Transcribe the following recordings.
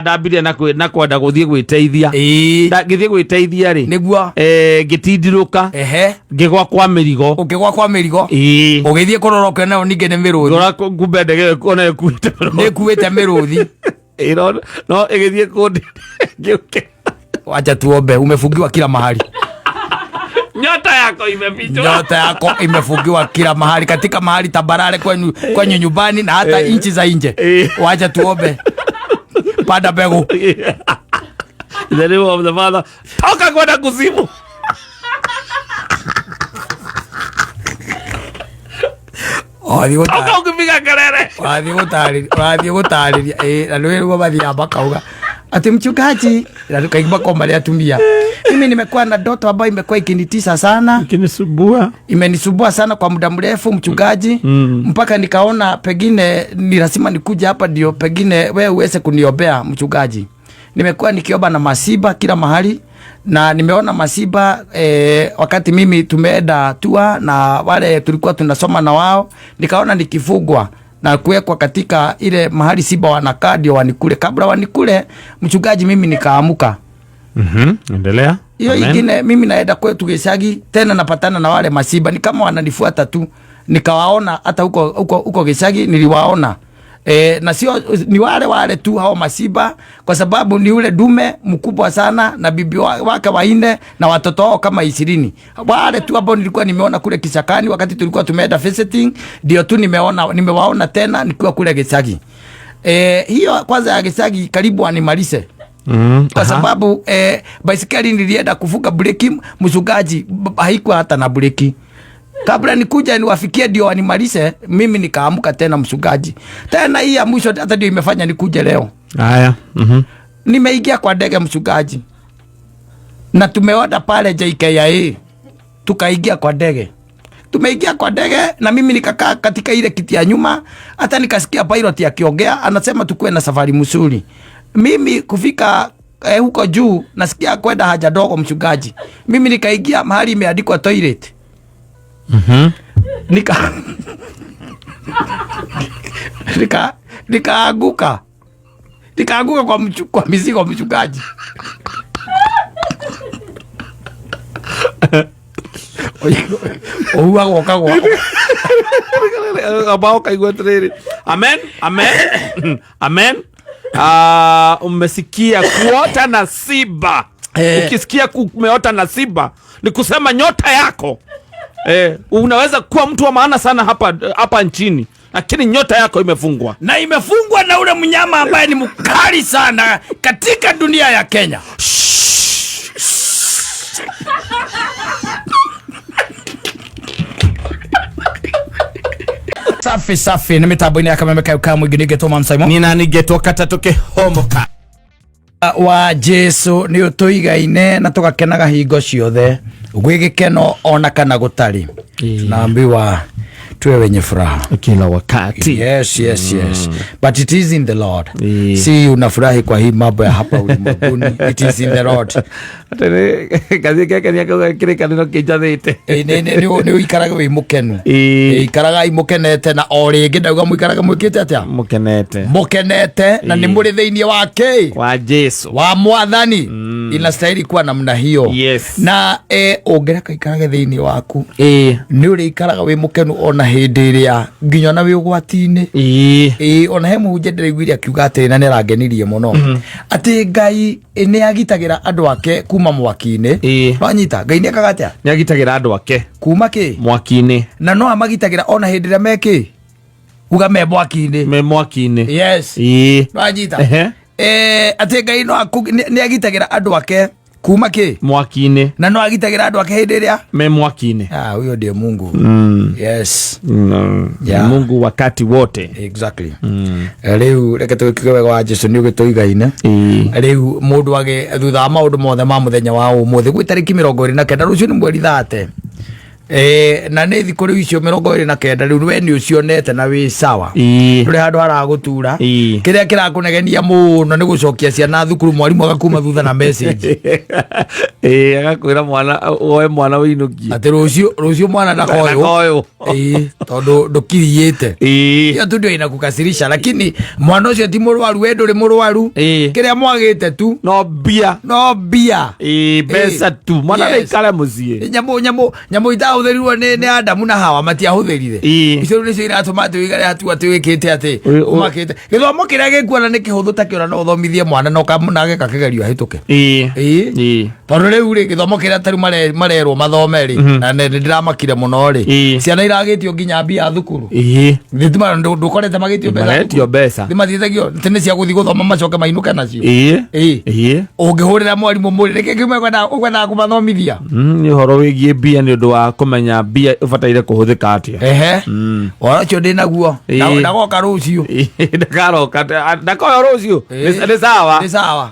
Ndambirie na kwenda gũthiĩ gwĩteithia. Ngĩthiĩ gwĩteithia rĩ, Nĩguo. Ngĩtindirũka, ngĩgwa kwa mĩrigo. Ũkĩgwa kwa mĩrigo. Ĩĩ. Ũgĩthiĩ kũrora ũkĩona ningĩ nĩ mĩrũthi. Ngora kumbe ndege ĩyo ona ĩkuĩte mĩrũthi. Nĩ ĩkuĩte mĩrũthi. Ĩĩ, no ĩgĩthiĩ kũndĩ ngĩũke. Wacha tuombe, umefungiwa kila mahali. Nyota yako imefichwa. Nyota yako imefungiwa kila mahali, katika mahali tambarare kwenyu nyumbani na hata nchi za nje. Wacha tuombe. Panda mbegu. In the name of the Father, toka kwenda kuzimu. Wathiĩ Toka ukipiga kelele. Wathiĩ gũtarĩria, ĩĩ, na nĩ rĩo mathiaga makauga ati mchungaji, na kaingĩ makoragwo marĩ atumia, mimi nimekuwa na ndoto ambayo imekuwa ikinitisa sana, Ikinisumbua. Imenisumbua sana kwa muda mrefu mchungaji, mpaka nikaona pengine ni lazima nikuje hapa ndio pengine wewe uweze kuniombea mchungaji. Nimekuwa nikiomba na masiba kila mahali na nimeona masiba wakati mimi tumeenda tua na wale tulikuwa tunasoma na wao, nikaona nikifungwa na kuwekwa katika ile mahali simba wanakaa ndio wanikule. Kabla wanikule mchungaji, mimi nikaamuka. Endelea. Hiyo Amen. ingine mimi naenda kwetu Gicagi tena napatana na wale masiba, ni kama wananifuata tu, nikawaona hata huko huko huko Gicagi niliwaona. Na sio ni wale wale tu hao masiba, kwa sababu ni ule dume mkubwa sana na bibi wake wanne na watoto wao kama 20. Wale tu ambao nilikuwa nimeona kule Kisakani wakati tulikuwa tumeenda visiting, ndio tu nimewaona tena nikiwa kule Gicagi. Hiyo kwanza ya Gicagi karibu animalize. Kwa sababu baisikeli nilienda kuvuka breki mchungaji, haikuwa hata na breki. Kabla nikuja niwafikie ndio wanimalize, mimi nikaamka tena mchungaji. Tena hii ya mwisho hata ndio imefanya nikuje leo. Haya. Nimeingia kwa ndege mchungaji. Na tumeoda pale JKIA. Tukaingia kwa ndege. Tumeingia kwa ndege na mimi nikakaa katika ile kiti ya nyuma, hata nikasikia pilot akiongea anasema tukue na safari mzuri. Mimi kufika huko juu nasikia kwenda haja ndogo mchungaji. Mimi nikaingia mahali imeandikwa toilet. Nikaanguka. Nikaanguka kwa mizigo mchungaji. Ohuagwo ũkagwa. Ambao kaigua atĩrĩrĩ. Amen, amen, amen. Umesikia kuota na simba. Ukisikia kumeota na simba ni kusema nyota yako. Unaweza kuwa mtu wa maana sana hapa nchini, lakini nyota yako imefungwa. Na imefungwa na ule mnyama ambaye ni mkali sana katika dunia ya Kenya. Safi safi, ni mitambo-inĩ ya Kameme kayo ka mũingĩ, nĩngetwo Mam Simon. Ni nani ngetwo katatũ kĩhomoka. Wa Jesu nĩ ũtũigaine na tũgakenaga hingo ciothe gwĩ gĩkeno ona kana gũtarĩ. Tunaambiwa tuwe wenye furaha kila wakati. Yes, yes, yes. But it is in the Lord. Si unafurahi kwa hii mambo ya hapa ulimwenguni. It is in the Lord. Atĩrĩ, gathiĩ kekenia kau kĩrĩkanĩro kĩnjathĩte. Nĩ ũikarage wĩ mũkenu. Ikaragai mũkenete na o rĩngĩ ndauga mũikarage mwĩkĩte atĩa? Mũkenete. Mũkenete na nĩ mũrĩ thĩinĩ wa kĩ? Wa Jesu. Wa Mwathani. Inastahili kuwa namna hiyo. Na ũngĩreka ikarage thĩinĩ waku. Nĩ ũrĩikaraga wĩ mũkenu ona hĩndĩ ĩrĩa nginya ona wĩ ũgwati-inĩ. Ona he mũhunjia ndĩraiguire akiuga atĩrĩ na nĩarangenirie mũno. Atĩ Ngai nĩagitagĩra andũ ake kuma mwaki-inĩ. Wanyita, Ngai nĩekaga atĩa? Nĩagitagĩra andũ ake. Kuma kĩ? Mwaki-inĩ. Na no amagitagĩra ona hĩndĩ ĩrĩa me kĩ? Uga me mwaki-inĩ. Me mwaki-inĩ. Yes. Wanyita. Atĩ Ngai no nĩagitagĩra andũ ake kuma kĩ? Mwaki-inĩ. Na no agitagĩra andũ ake hĩndĩ ĩrĩa? Me mwaki-inĩ. Huyo ndiye Mungu. Yes. Mungu wakati wote. Exactly. Rĩu reke tũgĩkiuge wega wa Jesu nĩ ũgĩtũigaine. Rĩu mũndũ thutha wa maũndũ mothe ma mũthenya wa ũmũthĩ, gwĩ tarĩki mĩrongo ĩrĩ na kenda, rũciũ nĩ mweri 30. Na nĩ thikũ rĩu icio 29 rĩu we nĩ ũcionete na wĩ sawa. Ndũrĩ handũ haragũtura. Kĩrĩa kĩrakũnegenia mũno nĩ gũcokia ciana thukuru, mwarimũ agakuma thutha na message. Ĩĩ, agakwĩra mwana woe mwana wĩinũkie. Atĩ rũciũ mwana ndakoywo. Ndakoywo. Ĩĩ, tondũ ndũkiriyĩte. Hiyo tu ndio inakukasirisha, lakini mwana ũcio ti mũrwaru, we ndũrĩ mũrwaru. Kĩrĩa mwagĩte tu no mbia. No mbia. Ĩĩ, mbeca tu mwana. Ndaikare mũciĩ. Nyamũ itahũthĩrirwo nĩ Adamu na Hawa matiahũthĩrire. Icio rĩu nĩcio iratũma atĩ ũigare hatua atĩ wĩkĩte atĩ ũmakĩte gĩthomo kĩrĩa gĩkuona nĩ kĩhũthũ ta kĩona no ũthomithie mwana na ũkamũnageka kĩgerio ahĩtũke. Ĩĩ. Tondũ rĩu rĩ, gĩthomo kĩrĩa tarĩu marerwo mathome rĩ, na nĩ ndĩramakire mũno rĩ, ciana iragĩtio nginya mbia thukuru. Thitima ndũkorete magĩtio mbeca. Maretio mbeca. Nĩ mathiĩtagio atĩ nĩ cia gũthiĩ gũthoma macoke mainũke nacio. Ĩĩ. Ũngĩhũrĩra mwarimũ mũrĩ nĩkĩ kĩmwe ũkwendaga kũmathomithia? Nĩ ũhoro wĩgiĩ mbia nĩ ũndũ wa kũmenya mbia ũbataire kũhũthĩka atĩa. Ehe, ũhoro ũcio ndĩ naguo. Ndagoka rũciũ. Ndakaroka, ndakoyo rũciũ. Nĩ sawa. Nĩ sawa.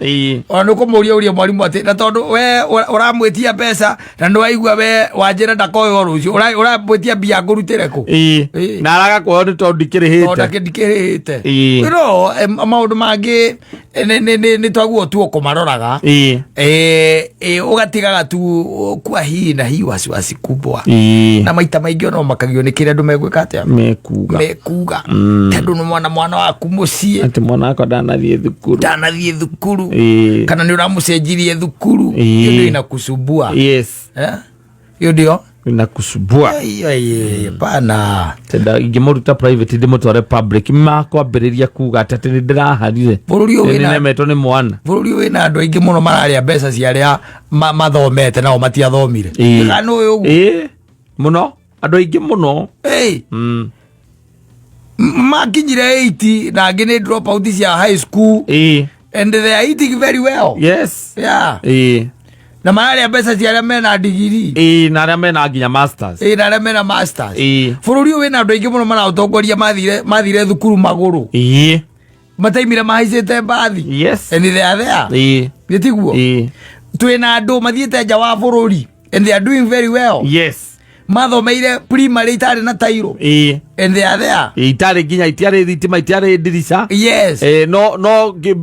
Ona nĩ ũkũmũria ũrie mwarimũ atĩ na tondũ we ũramwĩtia mbeca na nĩ waigua we wanjĩra ndakoywo rũciũ, ũramwĩtia mbia ngũrutĩre kũ? Na araga kuoyo nĩ tondũ tondũ ndikĩrĩhĩte. Ndikĩrĩhĩte. No maũndũ mangĩ nĩ twaguo tu ũkũmaroraga. Ũgatigaga tu kwa hii na hii wasiwasi kubwa. Na maita maingĩ ona ũmakagio nĩ kĩrĩa andũ megwĩka atĩa, mekuga. Mekuga tondũ nĩ mwana waku mũciĩ. Atĩ mwana wakwa ndanathiĩ thukuru. Ndanathiĩ thukuru. Kana nĩ ũramũcenjirie thukuru. Hiyo ndio inakusumbua. Eh? Hiyo ndio Inakusumbua. Ai, ai, ai, pana. Tenda ingĩmũruta private ndĩmũtware public makwambĩrĩria kuga atĩ nĩ ndĩraharire. Bũrũri ũyũ wĩna nĩnemetwo nĩ mwana. Bũrũri ũyũ wĩna andũ aingĩ mũno mararĩa mbeca cia arĩa mathomete nao matiathomire. Kana ũyũ ũguo. Ĩĩ, mũno andũ aingĩ mũno. Ĩĩ, makinyire 80 na angĩ nĩ drop out cia high school and they are eating very well. Yeah. Na mararĩa mbeca cia arĩa mena ndigiri. Ĩĩ, na arĩa mena nginya masters. Ĩĩ, na arĩa mena masters. Bũrũri ũyũ wĩna andũ aingĩ mũno maraũtongoria mathire thukuru magũrũ, mataimire mahaicĩte mbathi. And they are there. Gĩ tiguo? Twĩna andũ mathiĩte nja wa bũrũri and they are doing very well. Mathomeire primary itarĩ na tairo and they are there. Itarĩ nginya itiarĩ thitima, itiarĩ ndirica. Ĩĩ,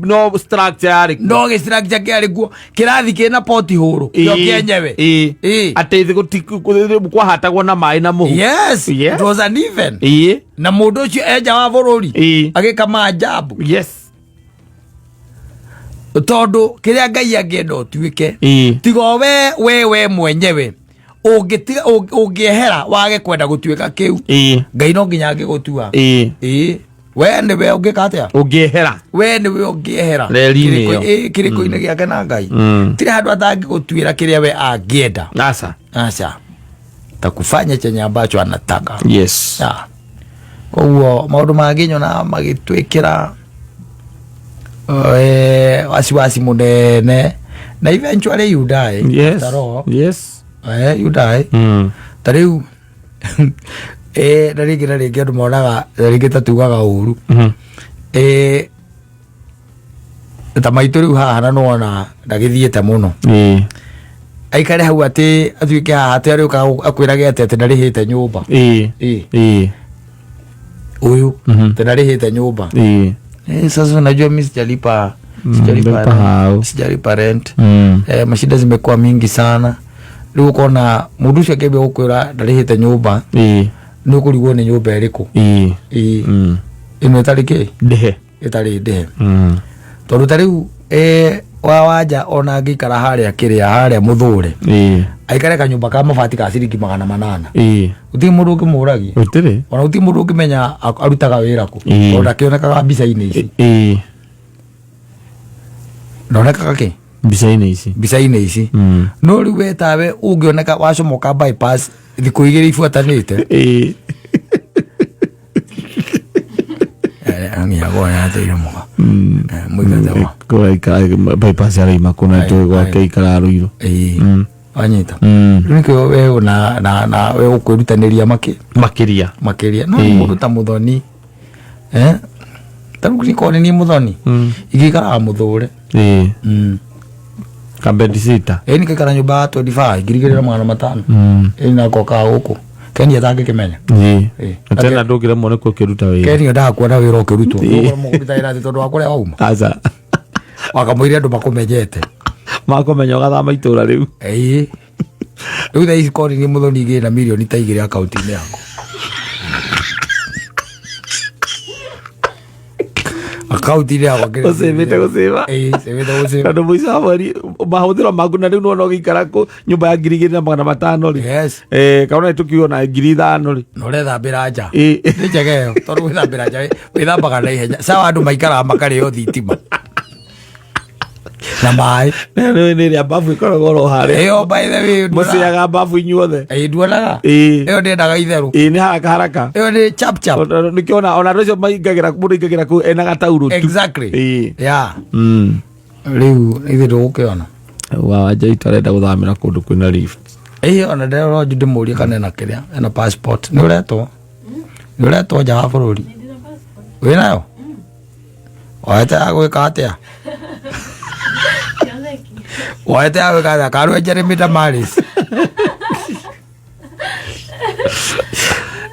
no structure yarĩ kuo. No gĩstructure kĩarĩ kuo, kĩrathi kĩna poti hũrũ kĩo kĩenyewe. Atĩ kwahatagwo na maĩ na mũhu. It was uneven. Na mũndũ ũcio enja wa bũrũri agĩka maajabu. Tondũ kĩrĩa Ngai angĩenda ũtuĩke, tiga o we mwenyewe ũngĩtiga ũngĩehera wage kwenda gũtuĩka kĩu, Ngai no nginya angĩgũtua. Ĩĩ, we nĩwe ũngĩka atĩa? Ũngĩehera. We nĩwe ũngĩehera Reri-inĩ ĩyo. Ĩĩ, kĩrĩko-inĩ gĩake na Ngai. Tirĩ handũ atangĩgũtuĩra kĩrĩa we angĩenda. Aca. Aca, takufanya chenye ambacho anataka. Yeah. Koguo maũndũ mangĩ nyona magĩtwĩkĩra wasiwasi mũnene na eventually you die. After all, you die. Ta rĩu na rĩngĩ andũ monaga na rĩngĩ ta tugaga ũru. Ta maitũ rĩu haha na nĩwona ndagĩthiĩte mũno, aikare hau atĩ atuĩke haha atĩ arĩũka akwĩrage atĩ ndarĩhĩte nyũmba. Ĩĩ. Ũyũ atĩ ndarĩhĩte nyũmba. Sasa unajua mi sijalipa, sijalipa Ndalipa rent, hau. Sijalipa rent. Mashida zimekuwa mingi sana. Rĩu ũkona mũndũ ũcio akĩambia gũkwĩra ndarĩhĩte nyũmba, nĩ ũkũrigwo nĩ nyũmba ĩrĩkũ. Ĩĩ. Ĩno ĩtarĩ kĩ Ndĩhe. Ĩtarĩ ndĩhe. Tondũ ta rĩu wa wanja ona angĩikara harĩa kĩrĩa harĩa mũthũre, aikare kanyũmba ka mabati ka ciringi 800, gũtirĩ mũndũ ũngĩmũragia. Gũtirĩ. Ona gũtirĩ mũndũ ũngĩmenya arutaga wĩra kũ. Tondũ ndakĩonekaga mbica-inĩ ici. Ndonekaga kĩ? Mbica-inĩ ici. Mbica-inĩ ici. No rĩu we tawe ũngĩoneka wacomoka bypass thikũ 2 ibuatanĩte. Nginya mũka mũikate. Kũraikara bypass araima kũna njũĩ gwake ikara Rũirũ. Wanyita? Rĩu nĩkĩo we na we ũkwĩrutanĩria makĩria. Makĩria no mũndũ ta mũthoni, ta rĩu korwo nĩ niĩ mũthoni, ingĩikaraga mũthũre. Kabedsitter. Ĩni ngaikara nyũmba ya 25 2,500. Ĩni nakoka gũkũ Keni atangĩkĩmenya. Ĩĩ. Ĩĩ. Na tena ndũngĩremwo nĩ kũkĩruta wĩra. Keni endaga kuona wĩra ũkĩrutwo. Mũkũruta wĩra atĩ tondũ wa kũrĩa wauma. Aca. Wakamũire andũ makũmenyete. Makũmenya ũgathama itũra rĩu. Ĩĩ. Rĩu thaa ici kori nĩ mũthoni igĩrĩ na mirioni ta 2 akaunti-inĩ yakwa. Akaunti-inĩ yakwa ngĩrĩ- Ũcĩvĩte gũcĩva. Ĩĩ, cĩvĩte gũcĩva. Tondũ mũico wa mweri mahũthĩro maku na rĩu nĩwona ũgĩikara kũ nyũmba ya 2,500 rĩ. Yes. Eh, kaona tũkiuga na 5,000 rĩ. Na ũrethambĩra nja. Ĩĩ. Nĩ njega ĩyo tondũ gwĩthambĩra nja wĩthambaga na ihenya. Sawa andũ maikaraga makarĩo thitima. Na maĩ. Nĩ nĩ ĩrĩa babu ĩkoragwo oro harĩa. Ĩyo by the way Mũcĩaga babu inyuothe. Ĩĩ nduonaga. Ĩĩ. Ĩyo ndĩendaga itherũ. Ĩĩ nĩ haraka haraka. Ĩyo nĩ chap chap. Nĩkĩo ona andũ acio maingagĩra mũndũ aingagĩra kũu ena gataurũ tu. Exactly. Ĩĩ. Yeah. Mm. Rĩu ithuĩ ndũgũkĩona. Wa Wanjaitũ arenda gũthamĩra kũndũ kwĩna lift. Ĩĩ ona ndĩrora ndĩmũrie kana ena kĩrĩa ena passport. Nĩ ũretwo? Nĩ ũretwo nja wa bũrũri? Wĩnayo? Woete ya gwĩka atĩa? Woete ya gwĩka atĩa? Karũe Jeremy Damaris.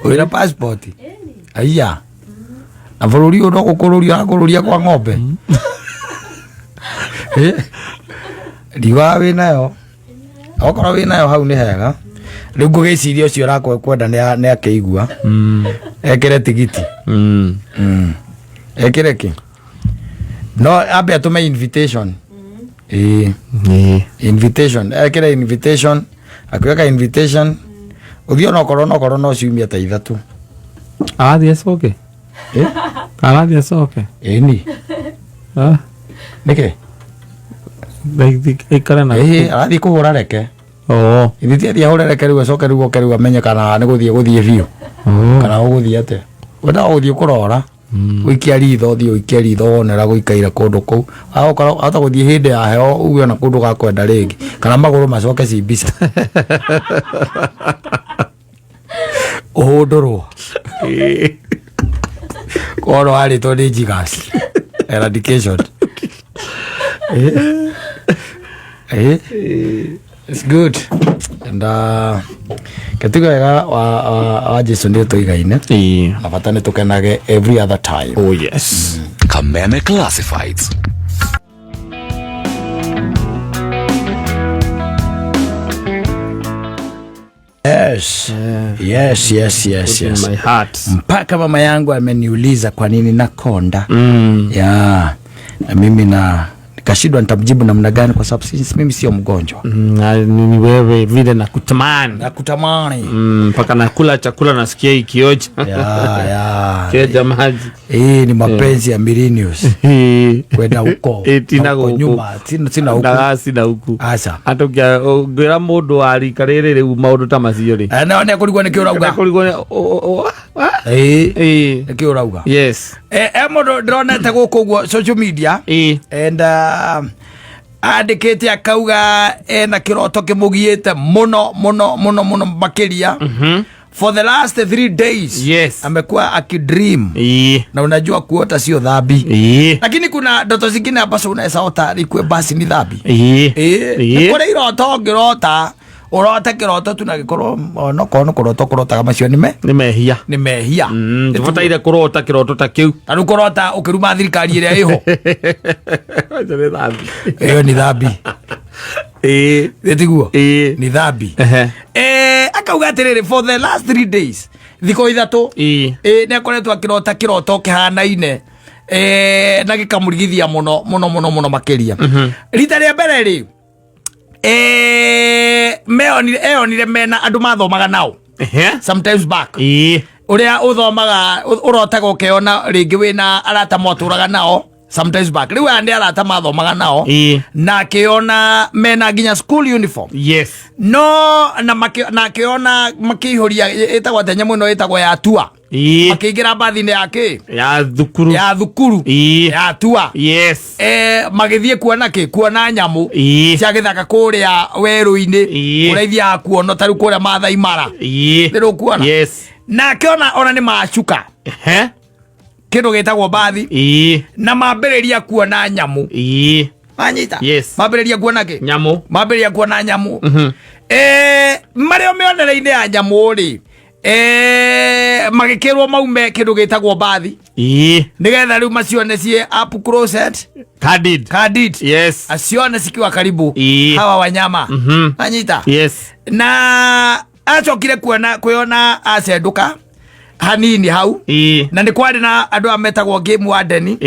Wĩna passport? Aiya. Na bũrũri ũyũ no gũkũrũria ũrakũrũria kwa ng'ombe. Eh? Ndiugaga wĩnayo. Okorwo wĩnayo hau nĩ hega. Rĩu ngũgĩciria ũcio ũrakwenda nĩ akĩigua. Ekĩre tigiti. Ekĩre kĩ? No ambe atũme invitation. Ĩĩ. Ĩĩ. Invitation. Ekĩre invitation. Akĩweka invitation. Ũthiĩ onokorwo onokorwo no ciumia ta 3. Arathiĩ acoke? Eh? Arathiĩ acoke? Ĩni. Ah, Nĩkĩ? Aikare na Ĩĩ, arathiĩ kũhũra reke. Oo. Ithuĩ ti athiĩ ahũre reke rĩu acoke rĩu oke rĩu amenye kana nĩ gũthiĩ gũthiĩ biũ. Oo. Kana ũgũthiĩ atĩa. Wendaga gũthiĩ kũrora. Ũikia ritho ũthiĩ ũikie ritho wone ũrĩa gũikaire kũndũ kũu. Agũkorwo ahota gũthiĩ hĩndĩ ya heho uge ona kũndũ gakwenda rĩngĩ. Kana magũrũ macoke cimbica. Ũhũndũrwo. Ĩĩ. Korwo warĩtwo nĩ jiggers. Eradication. Eh. It's good. And ketuga wega wa Jesu nĩ tũigaine. Ĩĩ. Na bata nĩ tũkenage every other time. Oh yes. Kameme Classifieds. Yes. Yes, yes, yes, In yes. my heart. Mpaka mama yangu ameniuliza kwa nini nakonda. Yeah. Na mimi na nikashindwa nitamjibu namna gani kwa sababu mimi sio mgonjwa. Na ni wewe vile nakutamani. Nakutamani. Mpaka nakula chakula nasikia ikioja. Yeah, yeah. Kioja maji. Hii ni mapenzi ya millennials. Kwenda huko. Ĩ, ti Na na huko gũkũ. nyuma, sina huku. Ndaga sina huku. Aca. Andũ ngĩra mũndũ wa rika rĩrĩ rĩu maũndũ ta macio rĩ. Eh, no nĩ kũrigwo nĩkĩ ũrauga. Kũrigwo nĩ Ĩĩ. Ĩĩ. Nĩkĩ ũrauga. Yes. Eh, mũndũ ndĩronete gũkũ ũguo social media. Ĩĩ. And andĩkĩte akauga ena kĩroto kĩmũgiĩte mũno mũno mũno mũno makĩria. For the last 3 days. Yes. Amekuwa akidream. Ĩĩ. Na unajua kuota sio dhambi. Ĩĩ. Lakini kuna ndoto zingine ambazo unaweza ota ikue basi ni dhambi. Ĩĩ. Ĩĩ. Ĩĩ. Nĩ kũrĩ iroto ũngĩrota ũrote kĩroto tu na gĩkorwo onokorwo nĩ kũrota ũkũrotaga macio nĩ me Nĩ mehia. nĩ mehia. Ndũbataire kũrota kĩroto ta kĩu. Ta rĩu kũrota ũkĩruma thirikari ĩrĩa ĩho. Acio nĩ dhambi. Ĩyo nĩ dhambi. Ĩĩ. Ĩ tiguo? Ĩĩ. Nĩ dhambi. Ehe. Akauga atĩrĩrĩ for the last 3 days thikũ 3 Ĩĩ. Nĩ akoretwo akĩrota kĩroto kĩhanaine na gĩkamũrigithia mũno mũno mũno mũno makĩria. Rita rĩa mbere rĩ eonire mena andũ mathomaga nao Ehe. sometimes back. Ĩĩ. Ũrĩa ũthomaga ũrotaga ũkeona rĩngĩ wĩna arata mwatũraga nao sometimes back. Rĩu aya nĩ arata mathomaga nao Ĩĩ. na akĩona mena nginya school uniform. Yes. No na na akĩona makĩihũria ĩtagwo atĩa nyamũ ĩno ĩtagwo ya tua. Ĩĩ. Makĩingĩra mbathi-inĩ ya kĩ? Ya thukuru. Ya thukuru. Ĩĩ. Ya tua. Yes. Magĩthiĩ kuona kĩ? Kuona nyamũ Ĩĩ. cia gĩthaka kũrĩa werũ-inĩ. Ĩĩ. Kũrĩa ithiaga kuona ta rĩu kũrĩa Mathai Mara. Ĩĩ. Nĩ rũkuona? Yes. Na akĩona ona nĩ macuka. Ehe. Kĩndũ gĩtagwo mbathi. Ĩĩ. Na mambĩrĩria kuona nyamũ. Ĩĩ. Anyita. Yes. Mambĩrĩria kuona kĩ? Nyamũ. Mambĩrĩria kuona nyamũ. Marĩ o mĩonere-inĩ ya nyamũ rĩ, magĩkĩrwo maume kĩndũ gĩtagwo mbathi nĩgetha rĩu macione ciĩ up close and Candid. candid. Yes. Asione cikiwa karibu hawa wanyama. Anyita. Yes. Na acokire kuona kwĩona acendũka hanini hau na nĩ kwarĩ na andũ aya metagwo game warden.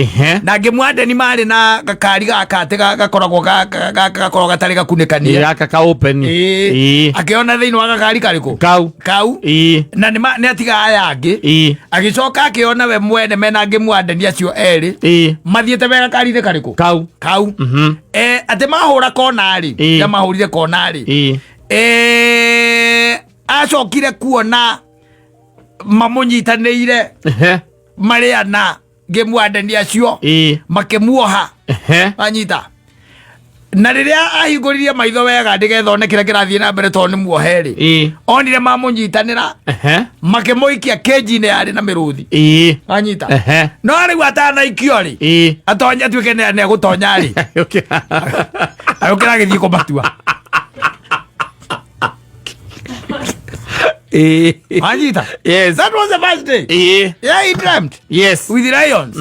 Na game warden marĩ na gakari gaka atĩ gakoragwo gakoragwo gatarĩ gakunĩkanie. Gaka ka open. Akĩona thĩinĩ wa gakari karĩkũ? Kau. Kau. Na nĩ atiga aya angĩ. Agĩcoka akĩona we mwene mena game warden acio erĩ mathiĩte me gakari-inĩ karĩkũ? Kau. Kau. Atĩ mahũra kona rĩ, ya mahũrire kona rĩ. Acokire kuona mamũnyitanĩire marĩ ana game warden acio makĩmuoha. Anyita. Na rĩrĩa ahingũririe maitho wega nĩgetha one kĩrĩa kĩrathiĩ na mbere tondũ nĩ muohe rĩ, onire mamũnyitanĩra makĩmũikia kĩnji-inĩ yarĩ na mĩrũthi. Anyita. No rĩu atanaikio rĩ, atonye atuĩke nĩ egũtonya rĩ, agĩũkĩra agĩthiĩ kũmatua. Anyita. Yes. That was the first day. Yeah, he dreamt. Yes. With the lions.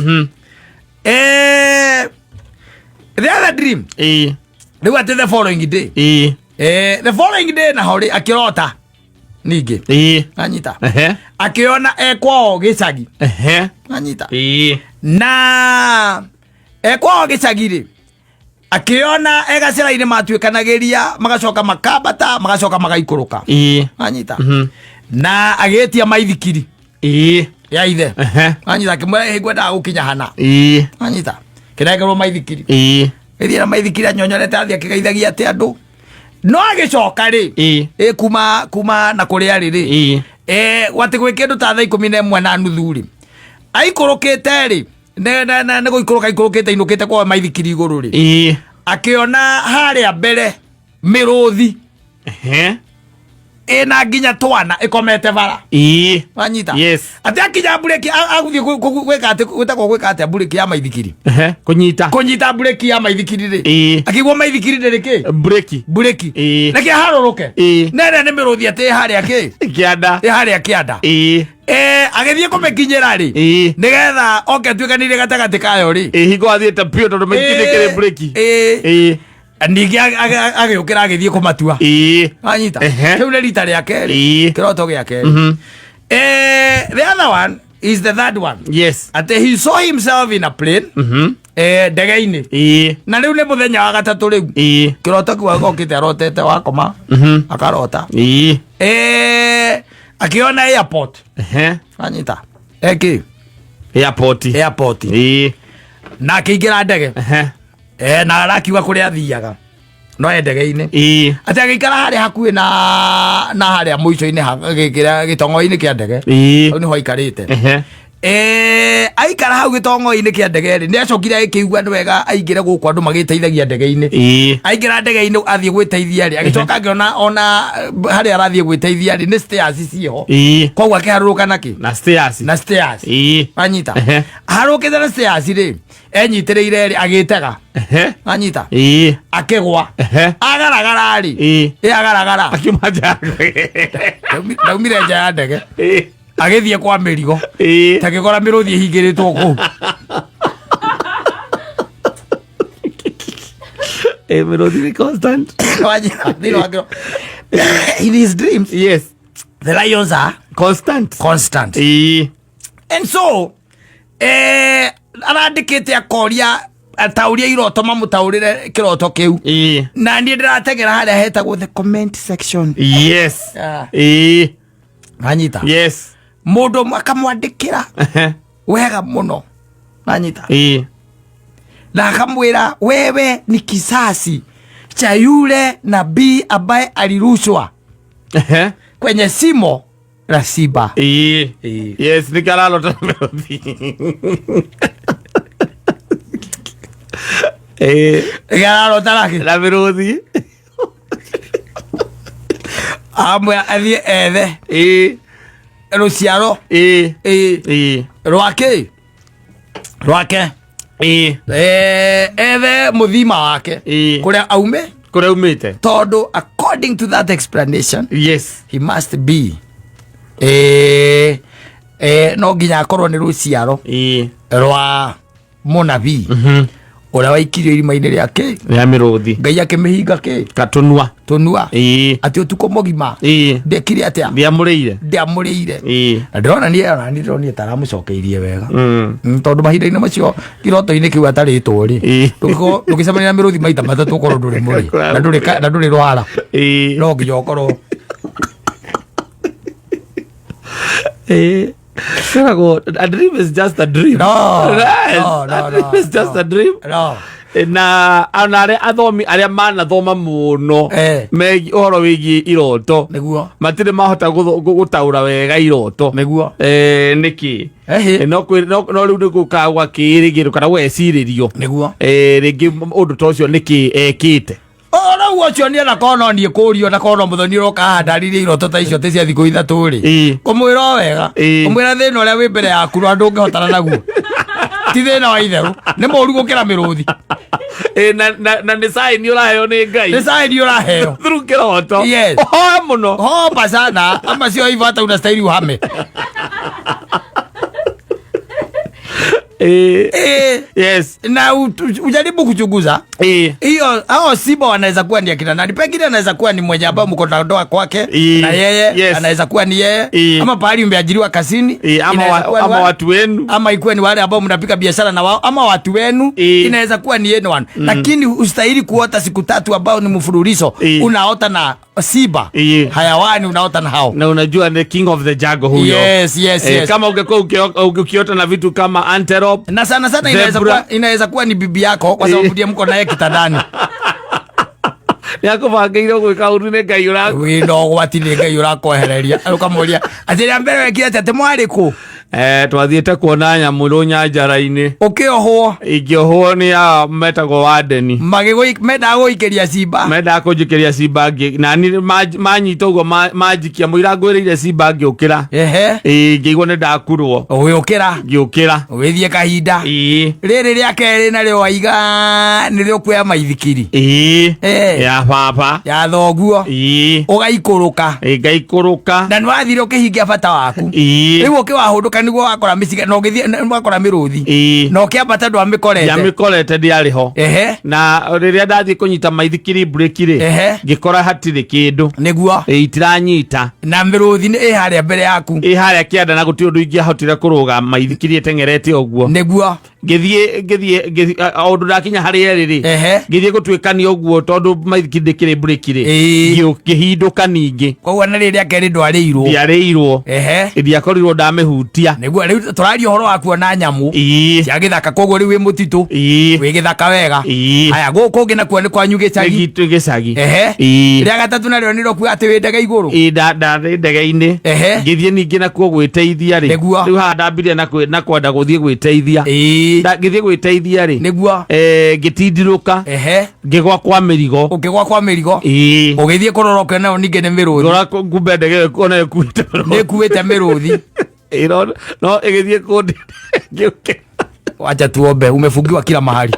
The other dream. Rĩu atĩ the following day. The following day naho rĩ, akĩrota ningĩ. Anyita. Akĩona e kwao gĩcagi. Anyita. Na e kwao gĩcagi rĩ, akĩona e gacĩra-inĩ matuĩkanagĩria, magacoka makambata, magacoka magaikũrũka. Anyita. Na agĩtia maithikiri ya ithe. Anyita, akĩmwĩra, ĩ, ngwendaga gũkinya hana. Anyita. Kĩnengerwo maithikiri. Gĩthiĩ na maithikiri anyonyorete athiĩ akĩgeithagia atĩ andũ. No agĩcoka rĩ, kuma na kũrĩa rĩ rĩ, gwatĩ gwĩ kĩndũ ta thaa ikũmi na ĩmwe na nuthu rĩ, aikũrũkĩte rĩ, nĩ gũikũrũka aikũrũkĩte ainũkĩte kwa maithikiri igũrũ rĩ, akĩona harĩa mbere mĩrũthi ĩna nginya twana ĩkomete bara. Wanyita? Yes. Atĩ akinya mbureki, agũthiĩ gwĩka atĩ, gwĩtagwo gwĩka atĩa mbureki ya maithikiri? Kũnyita. Kũnyita mbureki ya maithikiri rĩ. Akĩigua maithikiri ndĩrĩ kĩ? Mbureki. Mbureki. Reke harũrũke. Nene nĩ mĩrũthi atĩ ĩ harĩa kĩ? Kĩanda. Ĩ harĩa kĩanda. Agĩthiĩ kũmĩkinyĩra rĩ, nĩgetha oke atuĩkanĩire gatagatĩ kayo rĩ. Hingo athiĩte biũ tondũ maithikiri kĩrĩ mbureki. Ningĩ agĩũkĩra agĩthiĩ kũmatua. Anyita. Rĩu nĩ rita rĩa kerĩ. Kĩroto gĩa kerĩ. The other one is the third one. Yes. Atĩ he saw himself in a plane. Ndege-inĩ. Na rĩu nĩ mũthenya wa gatatũ rĩu. Kĩroto kĩu agokĩte arotete wakoma. Akarota. Akĩona airport. Anyita. Eki. Airport. Airport. Na akĩingĩra ndege. Na arakiuga kũrĩa athiaga. No e ndege-inĩ. Atĩ agĩikara harĩa hakuhĩ na harĩa mũico-inĩ gĩtong'o-inĩ kĩa ndege. Hau nĩho aikarĩte. Aikara hau gĩtong'o-inĩ kĩa ndege rĩ, nĩ acokire agĩkĩigua nĩ wega aingĩre gũkũ andũ magĩteithagia ndege-inĩ. Aingĩra ndege-inĩ athiĩ gwĩteithia rĩ, agĩcoka akĩona ona harĩa arathiĩ gwĩteithia rĩ, nĩ stairs ciĩho. Koguo akĩharũrũka na kĩ? Na stairs. Na stairs. Anyita. Harũrũkĩte na stairs rĩ, enyitĩrĩire rĩ, agĩtega. Anyita. Akĩgwa. Agaragara rĩ. Agaragara. Akiuma nja ya ndege. Ndaumire nja ya ndege. Agĩthiĩ kwa mĩrigo. Takĩkora mĩrũthi ĩhingĩrĩtwo kũu. Mĩrũthi nĩ constant. Wanyita, thĩinĩ wa kĩro. In his dreams, Yes. the lions are constant. Constant. And so, arandĩkĩte akoria atauria iroto mamũtaũrĩre kĩroto kĩu. Na niĩ ndĩrategera harĩa hetagwo the comment section. Yes. Anyita. Yes. Mũndũ ũmwe akamwandĩkĩra wega mũno. Anyita. Na akamwĩra wewe ni kisasi cha yule nabii ambaye alirushwa kwenye simo la simba. Yes, nikararota mĩrũthi. Nikararota nake? Na mĩrũthi. Amwe athiĩ ethe rũciaro. Rwake. Rwake. Ethe muthima wake kuria aume kuria umite tondu according to that explanation, he must be no nginya akorwo nĩ rũciaro rwa mũnabii ũrĩa waikirio irima-inĩ rĩa kĩ ya miruthi. Ngai akĩmĩhinga kĩ katunua. Tũnua atĩ ũtukũ mũgima ndekire atĩa? Ndiamũrĩire. Ndĩamũrĩire. Na ndĩrona niĩ ona niĩ ndĩronire ta aramũcokeirie wega. Tondũ mahinda-inĩ macio kĩroto-inĩ kĩu atarĩtwo rĩ, ndũgĩcemania na mĩrũthi maita matatũ ũkorwo ndũrĩ mũrĩ na ndũrĩ na ndũrĩ rwara, no nginya ũkorwo. Kwĩragwo, a dream is just a dream. No, Yes, no, no, a dream no, is just no. a dream. No. Na ona arĩa athomi arĩa manathoma mũno megiĩ ũhoro wĩgiĩ iroto, matirĩ mahota gũtaũra wega iroto. Nĩkĩ? No rĩu nĩ gũkaga gwakĩrĩgĩrwo kana gwecirĩrio rĩngĩ ũndũ ta ũcio nĩkĩ ekĩte. Orau ũcio niĩ nakorwo no niĩ kũrio nakorwo no mũthoni ũroka haha ndarĩrie iroto ta icio atĩ cia thikũ ithatũ rĩ, kũmwĩra o wega, kũmwĩra thĩna ũrĩa wĩ mbere yaku na ndũngĩhotana naguo ti thĩna wa itherũ, nĩ mũru gũkĩra mĩrũthi. Na nĩ sign ũraheo nĩ Ngai. Nĩ sign ũraheo. Through kĩroto. Yes. Ũhoe mũno. Homba sana ama sio hivyo hata unastahili uhame. Na ujaribu kuchunguza hiyo hao simba wanaweza kuwa ni akina nani. Pengine anaweza kuwa ni mwenye ambao mko na ndoa kwake na yeye, anaweza kuwa ni yeye, ama pahali umeajiriwa kazini, ama inaweza kuwa ni ama watu wenu, ama ikuwe ni wale ambao mnapika biashara na wao, ama watu wenu, inaweza kuwa ni yenu wanu. Lakini ustahili kuota siku tatu ambao ni mfululizo unaota na simba, hayawani unaota na hao. Na unajua ni king of the jungle huyo. Yes, yes, yes. Kama ungekuwa ukiota na vitu kama antelope, na sana sana zebra. Inaweza kuwa ni bibi yako kwa sababu ndiye mko naye kitandani. Nĩakũbangĩire gwĩka ũru nĩ Ngai ũra- Wĩna ũgwati nĩ Ngai ũrakwehereria. Ũkamũria atĩ rĩa mbere wekire atĩa, atĩ mwarĩ kũ? Twathiĩte kuona nyamũ rũnyanjara-inĩ. Ũkĩohwo? Ingĩohwo nĩ aya metagwo wandeni. Mendaga gũikĩria simba. Mendaga kũnjikĩria simba ngĩ-, na niĩ manyita ũguo manjikia mũira ngwĩrĩire simba ngĩũkĩra. Ngĩigua nĩ ndakurwo. Ũgĩũkĩra. Ngĩũkĩra. Ũgĩthiĩ kahinda. Rĩrĩ rĩa kerĩ narĩo waiga nĩrĩo kuoya maithikiri. Ya baba. Ya thoguo. Ũgaikũrũka. Ngaikũrũka. Na nĩwathire ũkĩhingia bata waku. Rĩu ũkĩwahũndũka nĩguo wakora mĩciga, na ũgĩthiĩ, nĩ wakora mĩrũthi. Na ũkĩambata ndwamĩkorete. Ndiamĩkorete, ndiarĩ ho. Na rĩrĩa ndathiĩ kũnyita maithikiri breki rĩ, ngĩkora hatirĩ kĩndũ. Itiranyita. Na mĩrũthi nĩ ĩ harĩa mbere yaku. Ĩ harĩa kĩanda na gũtirĩ ũndũ ingĩahotire kũrũga maithikiri ĩteng'erete ũguo. Ngĩthiĩ, ngĩthiĩ, ngĩthiĩ, o ũndũ ndakinya harĩa ĩrĩ rĩ, ngĩthiĩ gũtuĩkania ũguo tondũ maithikiri ndĩkĩrĩ breki rĩ, ngĩhindũka ningĩ. Koguo na rĩrĩa kerĩ ndwarĩirwo. Ndiarĩirwo. Ndiakorirwo ndamĩhutia. Nĩguo, rĩu tũraria ũhoro wa kuona nyamũ cia gĩthaka, koguo rĩu wĩ mũtitũ. Wĩ gĩthaka wega. Haya, gũkũ kũngĩ nakuo nĩ kwanyu gĩcagi. Nĩ gwitũ gĩcagi. Rĩa gatatũ narĩo nĩrĩo kuga atĩ wĩ ndege igũrũ. Ndarĩ ndege-inĩ. Ngĩthiĩ ningĩ nakuo gwĩteithia rĩ. Rĩu haha ndambirie na kwenda gũthiĩ gwĩteithia. Ngĩthiĩ gwĩteithia rĩ. Ngĩtindirũka. Ngĩgwa kwa mĩrigo. Ũkĩgwa kwa mĩrigo. Ũgĩthiĩ kũrora ũkĩona nayo ningĩ nĩ mĩrũthi. Ngĩrora kumbe ndege ĩyo ona ĩkuĩte mĩrũthi. Nĩ ĩkuĩte mĩrũthi. No ĩgĩthiĩ kũndĩ. Ngĩũkĩra. Wacha tuombe, umefungiwa kila mahali.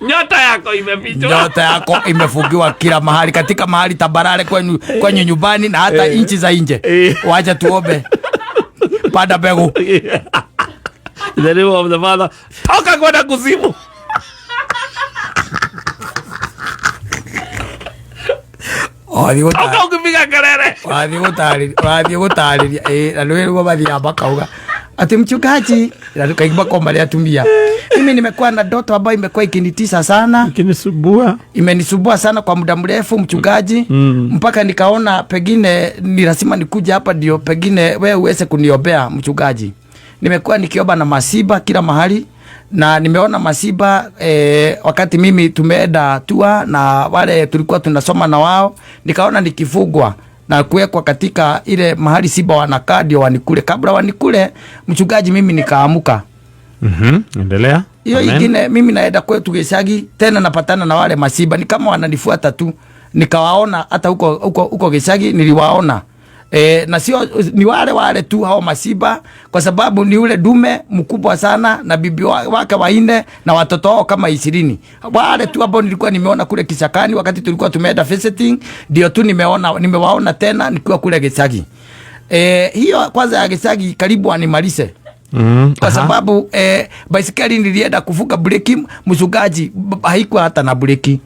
Nyota yako imefichwa. Nyota yako imefungiwa kila mahali, katika mahali tambarare kwenyu nyumbani na hata nchi za nje. Wacha tuombe. Panda mbegu. In the name of the Father. Toka kwenda kuzimu. Wathiĩ gũta- Toka ũkĩpiga kelele. Wathiĩ gũtarĩria, wathiĩ gũtarĩria. Na nĩ wĩrwo mathiaga makauga ati mchungaji, na tukaigua kwa marĩa atumia. Mimi nimekuwa na ndoto ambayo imekuwa ikinitisa sana. Ikinisumbua. Imenisumbua sana kwa muda mrefu mchungaji. Mpaka nikaona pengine ni lazima nikuje hapa ndio pengine wewe uweze kuniombea mchungaji. Nimekuwa nikiomba na masiba kila mahali na nimeona masiba wakati mimi tumeenda tua na wale tulikuwa tunasoma na wao, nikaona nikifungwa na kuwekwa katika ile mahali simba wanakaa ndio wanikule. Kabla wanikule mchungaji, mimi nikaamuka. Endelea. Hiyo Amen. ingine mimi naenda kwetu gĩcagi tena napatana na wale masiba ni kama wananifuata tu. Nikawaona hata huko gĩcagi niliwaona. Na sio ni wale wale tu hao masiba, kwa sababu ni ule dume mkubwa sana na bibi wake wanne na watoto wao kama 20. Wale tu ambao nilikuwa nimeona kule Kisakani wakati tulikuwa tumeenda visiting, ndio tu nimewaona tena nikiwa kule Gicagi. Hiyo kwanza ya Gicagi karibu animalize. Kwa sababu baisikeli nilienda kuvuka breki, mchungaji, haikuwa hata na breki.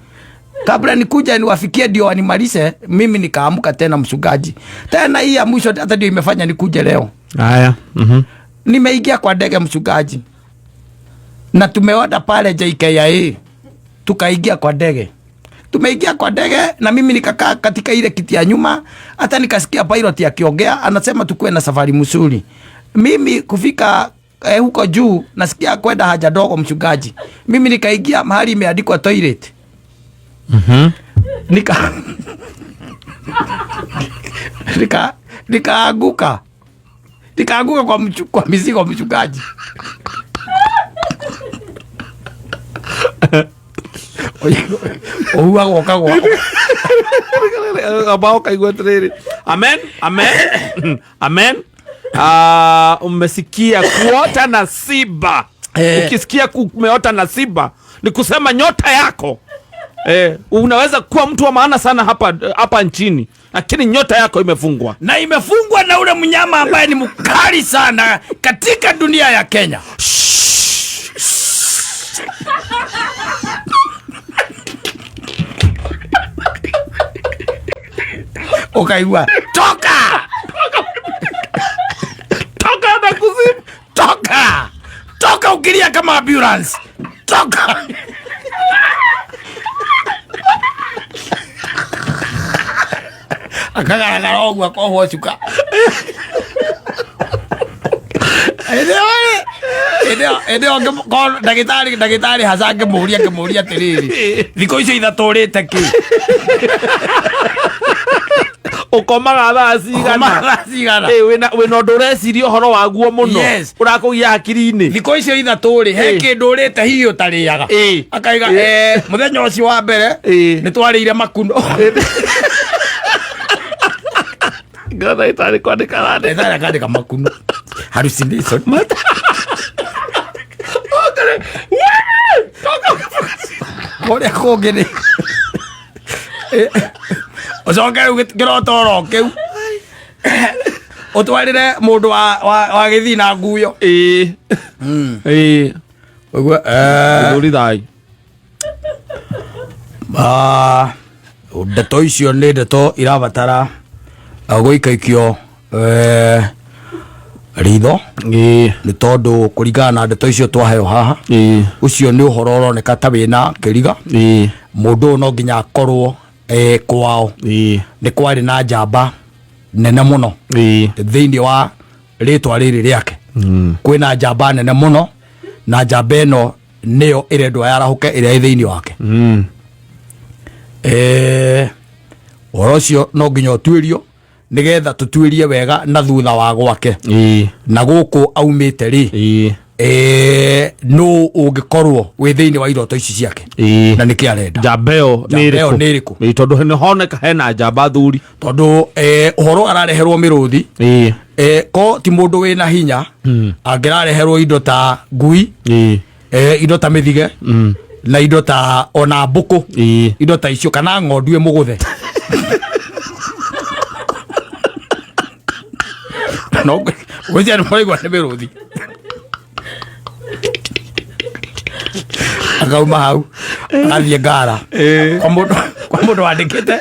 Kabla nikuja niwafikie ndio wanimalize, mimi nikaamka tena mchungaji. Tena hii ya mwisho hata ndio imefanya nikuje leo. Haya. Nimeingia kwa ndege mchungaji. Na tumeoda pale JKIA. Tukaingia kwa ndege. Tumeingia kwa ndege na mimi nikakaa katika ile kiti ya nyuma, hata nikasikia pilot akiongea anasema tukue na safari mzuri. Mimi kufika huko juu nasikia kwenda haja ndogo mchungaji. Mimi nikaingia mahali imeandikwa toilet. Nikaanguka. Nikaanguka kwa mizigo mchungaji. Ohuagwo kagwa. Ambao kaigua atiriri. Amen, amen. Amen. Umesikia kuota na siba. Ukisikia kumeota na siba ni kusema nyota yako. Unaweza kuwa mtu wa maana sana hapa nchini, lakini nyota yako imefungwa. Na imefungwa na ule mnyama ambaye ni mkali sana katika dunia ya Kenya. Ukaigua, toka! Toka na kuzimu. Toka! Toka ukilia kama ambulance. Toka! Akagaragara ũguo akohwo cuka. Hĩndĩ ĩyo ndagĩtarĩ haca ngĩmũria atĩrĩrĩ, thikũ icio ithatũ ũrĩte kĩ? Ũkomaga thaa cigana? Ũkomaga thaa cigana? Wĩna ũndũ ũreciria ũhoro waguo mũno. Yes. Ũrakũgia hakiri-inĩ. Thikũ icio ithatũ rĩ, he kĩndũ ũrĩte hihi ũtarĩaga. Akaiga, mũthenya ũcio wa mbere, nĩ twarĩire makuno. Ngona itarĩ kwandĩka randĩ. Ndagĩtarĩ akandĩka makuno. Hallucination. Kũrĩa kũngĩ nĩ. Ũcoke rĩu kĩroto oro kĩu. Ũtwarĩre mũndũ wa gĩthii na nguyo. Ũguo, Gĩthũri thai. Ndeto icio nĩ ndeto irabatara gũikaikio ritho. Nĩ tondũ kũringana na ndeto icio twaheo haha, ũcio nĩ ũhoro ũroneka ta wĩna kĩriga. Mũndũ ũyũ no nginya akorwo kwao. Nĩ kwarĩ na njamba nene mũno thĩinĩ wa rĩtwa rĩrĩ rĩake. Kwĩna njamba nene mũno, na njamba ĩno nĩyo ĩrendwo yarahũke ĩrĩa ĩ thĩinĩ wake. Ũhoro ũcio no nginya ũtuĩrio nĩgetha tũtuĩrie wega na thutha wa gwake. Na gũkũ aumĩte rĩ, nũ ũngĩkorwo wĩ thĩinĩ wa iroto ici ciake? Na nĩkĩ arenda? Njamba ĩyo nĩ Njamba ĩyo ĩrĩkũ? nĩ ĩrĩkũ? Tondũ nĩ honeka hena njamba thuri. Tondũ ũhoro arareherwo mĩrũthi, ko ti mũndũ wĩna hinya, angĩrareherwo indo ta ngui, indo ta mĩthige, na indo ta ona mbũkũ, indo ta icio, kana ng'ondu ĩmũgũthe. No, gwĩciria nĩ mũraigua nĩ mĩrũthi. Akauma hau, agathiĩ ngara. Kwa mũndũ wandĩkĩte,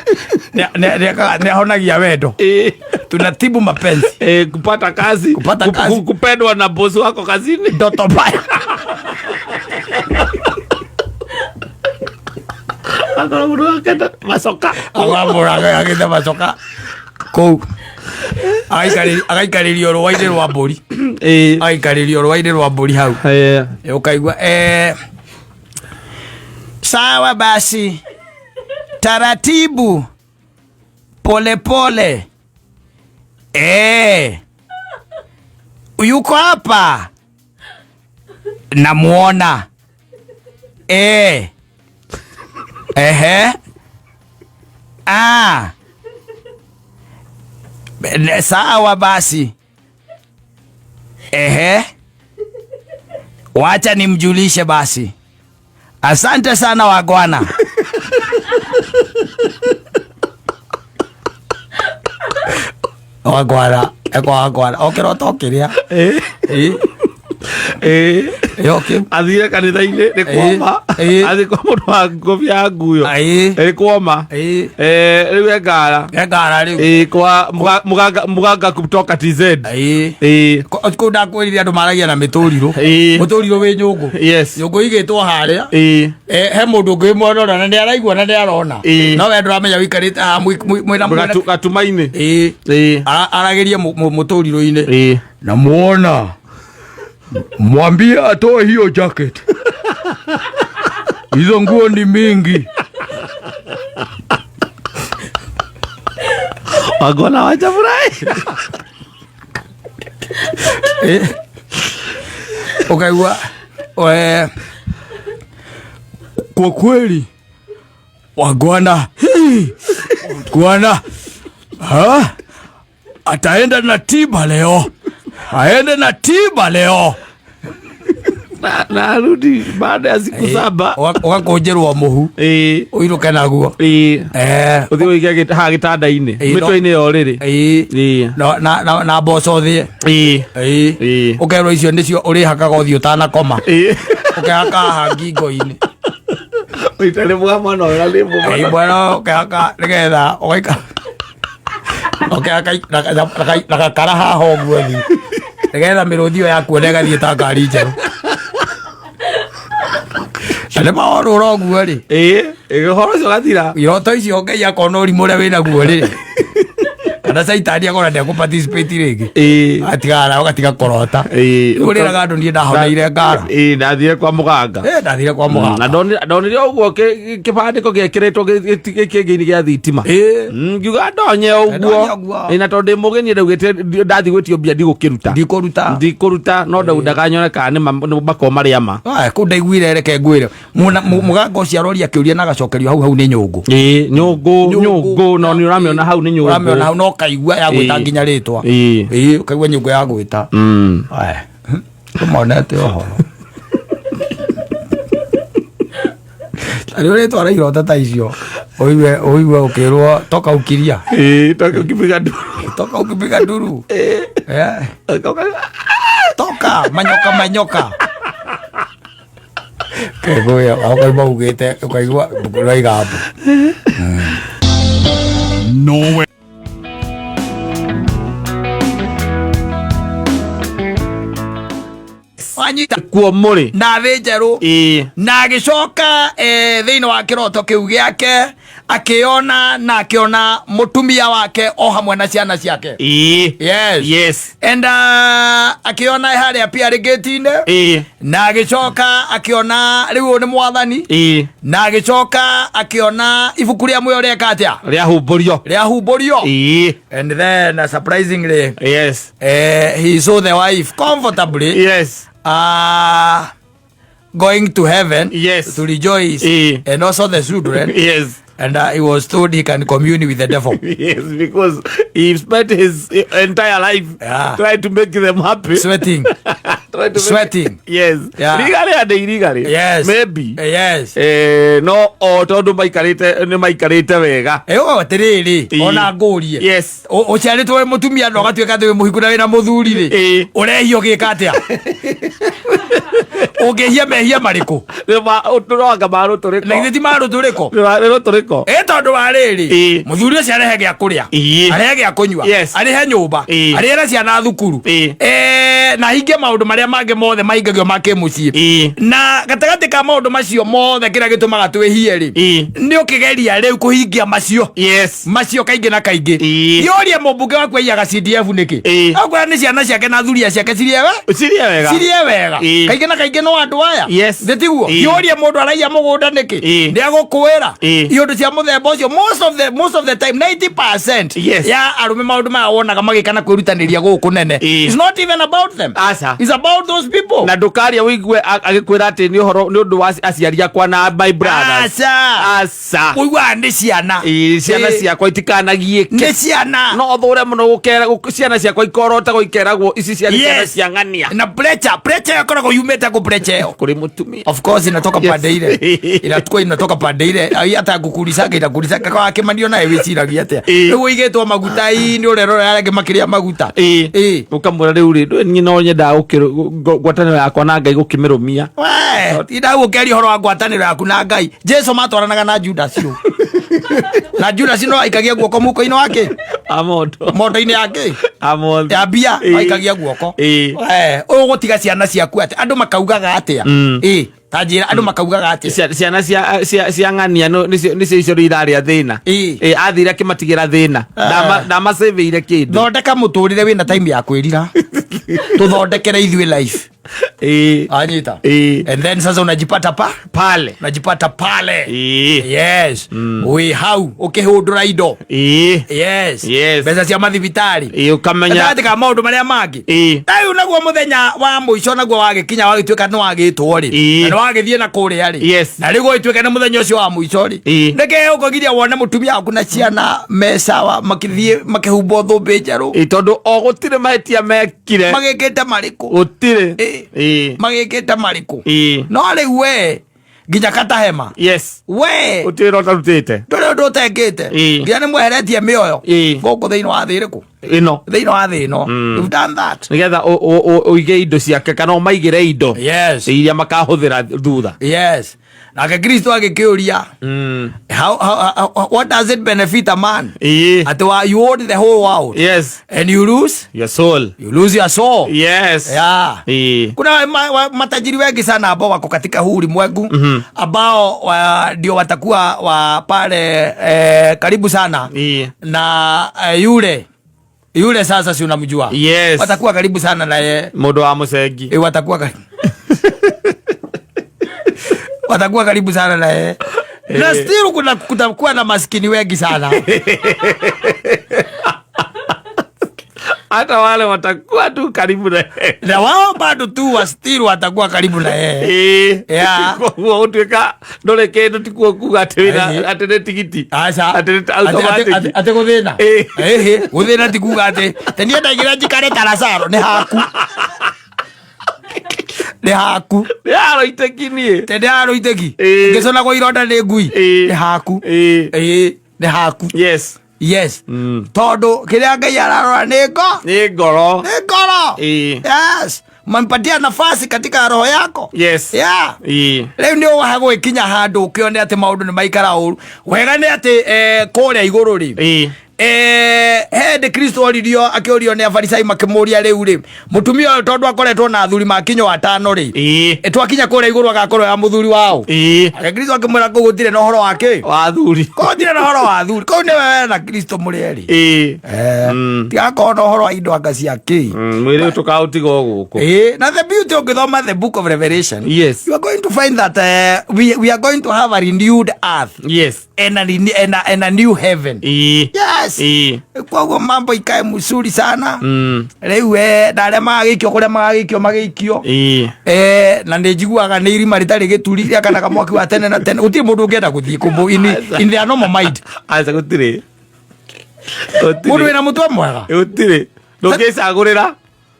nĩ ahonagia wendo. Tunatibu mapenzi. Kupata kazi. Kupata kazi. Kupendwa na bosi wako kazini. Ndoto mbaya. Akora mũndũ akenda macoka. Akora mũndũ akenda macoka. Kũu. Agaikarĩrio rũa-inĩ rwa mbũri. Agaikarĩrio rũa-inĩ rwa mbũri hau. Ũkaigua, sawa basi, taratibu, pole pole. Yuko hapa. Namuona. Ehe. Sawa basi. Ehe, wacha nimjulishe basi. Asante sana wagwana. Wagwana, eko wagwana. Okĩrota ũkĩrĩa. Ĩ, ĩ, ũkĩ. Athire kanitha-inĩ nĩ kwoma. Athiĩ kwa mũndũ wa ngobia ya nguyo. Nĩ kwoma. Rĩu e ngara. E ngara rĩu. Ĩ, kwa muganga kutoka TZ. Ĩ. Kũu ndakwĩrire andũ maragia na mĩtũrirũ. Mũtũrirũ wĩ nyũngũ. Nyũngũ igĩtwo harĩa. He mũndũ ũngĩ wĩ mwena ũrĩa na nĩ araigua na nĩ arona. No we ndũramenya ũikarĩte haha mwĩna mwena. Gatumainĩ. Aragĩrie mũtũrirũ-inĩ. Na muona. Mwambie atoe hiyo jacket. Hizo nguo ni mingi. Wagona wajafurahi. Ukaigua, kwa kweli wagwana, hii, wagwana, ha? Ataenda na tiba leo. Aende na tiba leo. Na arudi baada ya siku 7. Ũgakũnjĩrwo mũhu. Ũinũke naguo. Ũthiĩ ũige haha gĩtanda-inĩ. Mĩtwe-inĩ ya ũrĩrĩ. Na mboco thĩe. Ũkerwo icio nĩcio ũrĩhakaga ũthiũ ũtanakoma. Ũkehaka haha ngingo-inĩ. Ũitare mwa mwana ũyũ na nĩ mũmwana. Mwana ũkehaka nĩgetha ũgaikara. Ũkehaka na gakara haha ũguo thĩ. Nĩgetha mĩrũthi ĩyo yakuona ĩgathiĩ ta ngari njerũ. Na nĩ maorũra ũguo rĩ. Ũhoro ũcio ũgathira. Iroto icio Ngai akona ũrimũ ũrĩa wĩnaguo rĩ. Kana caitani akona ndekũ-participate rĩngĩ. Atigara nawe ũgatiga kũrota. Rĩu ũrĩraga andũ niĩ ndahoneire ngara. Ndathire kwa mũganga. Ndathire kwa mũganga. Na ndonire ũguo kĩbandĩko gĩekĩrĩtwo kĩngĩ-inĩ gĩa thitima. Ngiuga ndonye ũguo. Ndonye ũguo. Na tondũ ndĩ mũgeni ndaugĩte ndathiĩ gwĩtio mbia ndigũkĩruta. Ndikũruta. Ndikũruta, no ndaundaga nyone kana nĩ makorwo marĩ ama. Aya, kũu ndaiguire reke ngwĩre. Mũganga ũcio aroria kĩũria na agacokerio hau hau nĩ nyũngũ. Nyũngũ, Nyũngũ. nyũngũ, no nĩ ũramĩona hau nĩ nyũngũ. Ũramĩona hau no ũkaigua ya gwĩta nginya rĩtwa. Ũkaigua nyũngũ ya gwĩta. Aya, tũmonete ũhoro. Rĩu rĩtwa rĩa irota ta icio, ũigue ũkĩrwo toka ũkiria. Toka ũkipiga nduru. Toka ũkipiga nduru. Toka, manyoka, manyoka. Kĩgũya, ũkaigua ugĩte, ũkaigua ũraiga mbu. Norway. Wanyita. Kuo mũrĩ. Na thĩ njerũ. Na agĩcoka, thĩinĩ wa kĩroto kĩu gĩake, akĩona na akĩona mũtumia wake o hamwe na ciana ciake. Yes. Yes. And akĩona harĩa pia gate-inĩ. Na agĩcoka akĩona rĩu ũyũ nĩ mwathani. Na agĩcoka akĩona ibuku rĩa muoyo rĩeka atĩa? Rĩahumbũrio. Rĩahumbũrio. And then, surprisingly, he saw the wife comfortably. Going to heaven. To rejoice. And also the children. And he was told he can commune with the devil. Yes, because he spent his entire life trying to make them happy. Sweating. Trying to make Sweating. Yes. Rigari and irigari. Yes. Maybe. Yes. No, o tondu maikarite ni maikarite wega. O atiriri, ona ngurie. Yes. Uciaritwo wi mutumia no gatuika ati wi muhiku na wina muthuri ri. Urehio gika atia? Ungihia mehia mariku? Ni ma uturoga ma ruturiko. Na githĩ ti ma rũtũrĩko? Nĩ ma rũtũrĩko. Tondũ wa rĩrĩ, mũthuri ũcio arehe gĩa kũrĩa. Arehe gĩa kũnyua. Arehe nyũmba. Arĩhere ciana thukuru. Na hingie maũndũ marĩa mangĩ mothe mahingagio ma kĩmũciĩ. Na gatagatĩ ka maũndũ macio mothe kĩrĩa gĩtũmaga twĩhie rĩ, nĩ ũkĩgeria rĩu kũhingia macio. Macio kaingĩ na kaingĩ. Yũrie mũmbunge waku aiyaga CDF nĩkĩ? Akwĩra nĩ ciana ciake na thuriya ciake cirĩe we? Cirĩe wega. Cirĩe wega. Kaingĩ na kaingĩ no andũ aya. Thĩ tiguo? Yũrie mũndũ araiya mũgũnda nĩkĩ? Nĩ agũkwĩra. Iũndũ cia mũthemba ũcio, most of the time, 90% ya arũme maũndũ maya wonaga magĩka na kwĩrutanĩria gũkũ nene. It's not even about them. Aca. It's about about those people. Na ndũkaria wĩigue agĩkwĩra atĩ nĩ ũhoro nĩ ũndũ wa aciari akwa na my brothers. Aca. Aca. Ũiguaga nĩ ciana. Ĩĩ, ciana Ĩĩ. ciakwa itikanagiĩke. Nĩ ciana. No thũre mũno gũkera ciana ciakwa ikorotagwo ikeragwo ici ciarĩ ciana Yes. cia ng'ania. Na pressure ĩkoragwo yumĩte kũ pressure ĩyo? Kũrĩ mũtumia. Of course inatoka Yes. pande ile. Inatukua inatoka pande ile. Ai hata ngukulicaga inakulicaga kwa kĩmanio nawe wĩciragia atĩa? Ĩĩ. Rĩu ũigĩtwo maguta ii nĩ ũrerora arĩa angĩ makĩrĩa maguta. Ĩĩ. Ĩĩ. Ũkamwĩra rĩu rĩ, ndũĩ niĩ no nyendaga ngwatanĩro yakwa na Ngai gũkĩmĩrũmia. We, tinda ũkĩaria ũhoro wa ngwatanĩro yaku na Ngai. Jesu matwaranaga na Judas ũ. Na Judas no aikagia guoko mũhuko-inĩ wake. Amondo. Mondo-inĩ yake. Amondo. Ya mbia Ĩĩ. aikagia guoko. Ĩĩ. We, ũgũtiga ciana ciaku atĩa? Andũ makaugaga atĩa? Ĩĩ, ta njĩra andũ makaugaga atĩa? Ciana cia ng'ania nĩcio icio rĩu irarĩa thĩna. Ĩĩ. Ĩĩ, athire akĩmatigĩra thĩna. Ndamacĩvĩire kĩndũ. Thondeka mũtũrĩre wĩna time ya kwĩrira. Tũthondekere ithuĩ life. Ĩĩ. Anyita. Ĩĩ. And then sasa unajipata pa? Pale. Unajipata pale. Ĩĩ. Yes. Wĩ hau ũkĩhũndũra indo. Ĩĩ. Yes. Yes. Mbeca cia mathibitarĩ. Ĩĩ, ũkamenya. Gatagatĩ ka maũndũ marĩa mangĩ. Ĩĩ. Rĩu naguo mũthenya wa mũico naguo wagĩkinya wagĩtuĩka nĩ wagĩtwo rĩ. Ĩĩ. Na nĩ wagĩthiĩ na kũrĩa rĩ. Yes. Na rĩu gũgĩtuĩka nĩ mũthenya ũcio wa mũico rĩ. Ĩĩ. Nĩkĩ ũkũgiria wone mũtumia waku na ciana me sawa makĩthiĩ makĩhumbwo thũmbĩ njerũ. Ĩĩ, tondũ o gũtirĩ mahĩtia mekire. Magĩkĩte marĩkũ? Gũtirĩ. Ĩĩ. Ĩĩ. Magĩkĩte marĩkũ? Ĩĩ. No rĩu we nginya katahema. Yes. We Gũtirĩ wĩra ũtarutĩte. ndũrĩ ũndũ ũtekĩte. Ĩĩ. Nginya nĩ mweheretie mĩoyo Ĩĩ. gũkũ thĩinĩ wa thĩ ĩrĩkũ? Ĩno. Thĩinĩ wa thĩ ĩno. You've done that. Nĩgetha ũige indo ciake kana ũmaigĩre indo. Yes. Iria makahũthĩra thutha. Yes. Nake Kristo agĩkĩũria how, what does it benefit a man? Ĩĩ. Atĩ wa you own the whole world. Yes. And you lose? Your soul. You lose your soul. Yes. Yeah. Ĩĩ. Kuna matajiri wengi sana ambao wako katika huu ulimwengu ambao ndio watakuwa wa pale karibu sana Ĩĩ. na yule sasa si unamjua. Yes. Watakuwa karibu sana na ye. Mũndũ wa mũcengi. Watakuwa karibu sana na ye. Na still kuna kutakuwa na maskini wengi sana. Hata wale watakuwa tu karibu na yeye. Na wao bado tu wa still watakuwa karibu na yeye. Ĩĩ. Yeah. Koguo ũtuĩka ndũrĩ kĩndũ tikuo kuga atĩ wĩna Ĩĩ. atĩ nĩ tigiti. Aca. Atĩ nĩ automatic. Atĩ gũthĩna. Ĩĩ. Ĩhĩ, gũthĩna ti kuga atĩ te niĩ ndaigĩra njikare ta Lazaro nĩ haku. Nĩ haku. Nĩ aroiteki niĩ. Te nĩ aroiteki. Ĩĩ. Ngĩconagwo ironda nĩ ngui. Ĩĩ. Nĩ haku. Ĩĩ. Ĩĩ, nĩ haku. Yes. Yes. Tondũ kĩrĩa Ngai ararora nĩ ngo. Nĩ ngoro. Nĩ ngoro. Ĩĩ. Yes. Mampatia nafasi katika roho yako. Yes. Yeah. Ĩĩ. Rĩu nĩ ũha gwĩkinya handũ ũkĩone atĩ maũndũ nĩ maikara ũru. Wega nĩ atĩ kũrĩa igũrũ rĩ. Ĩĩ. Hĩndĩ Kristo oririo akĩũrio nĩ afarisai makĩmũria rĩu rĩ mũtumia ũyũ tondũ akoretwo na athuri makinyo atano rĩ Ĩĩ. twakinya kũrĩa igũrũ agakorwo ya mũthuri wao. Ĩĩ. Ake Kristo akĩmwĩra kũu gũtirĩ na ũhoro wa kĩ? Wa athuri. Kũu gũtirĩ na ũhoro wa athuri. Kũu nĩwe we na Kristo mũrĩ erĩ. Ĩĩ. Tigakorwo na ũhoro wa indo anga cia kĩ. Mwĩrĩ ũyũ tũkaũtiga o gũkũ. Na the beauty ũngĩthoma the book of Revelation. Yes. You are going to find that we are going to have a renewed earth. Yes. And a new heaven. Ĩĩ. Yes. Ĩĩ. Koguo mambo ikae mzuri sana. Rĩu na arĩa magagĩikio kũrĩa magagĩikio magĩikio. Ĩĩ. Na nĩ njiguaga nĩ irima rĩtarĩ gĩturi rĩakanaga mwaki wa tene na tene. Gũtirĩ mũndũ ũngĩenda gũthiĩ kũmũ in their normal mind. Aca gũtirĩ. Mũndũ wĩna mũtwe mwega. Gũtirĩ. Ndũngĩcagũrĩra.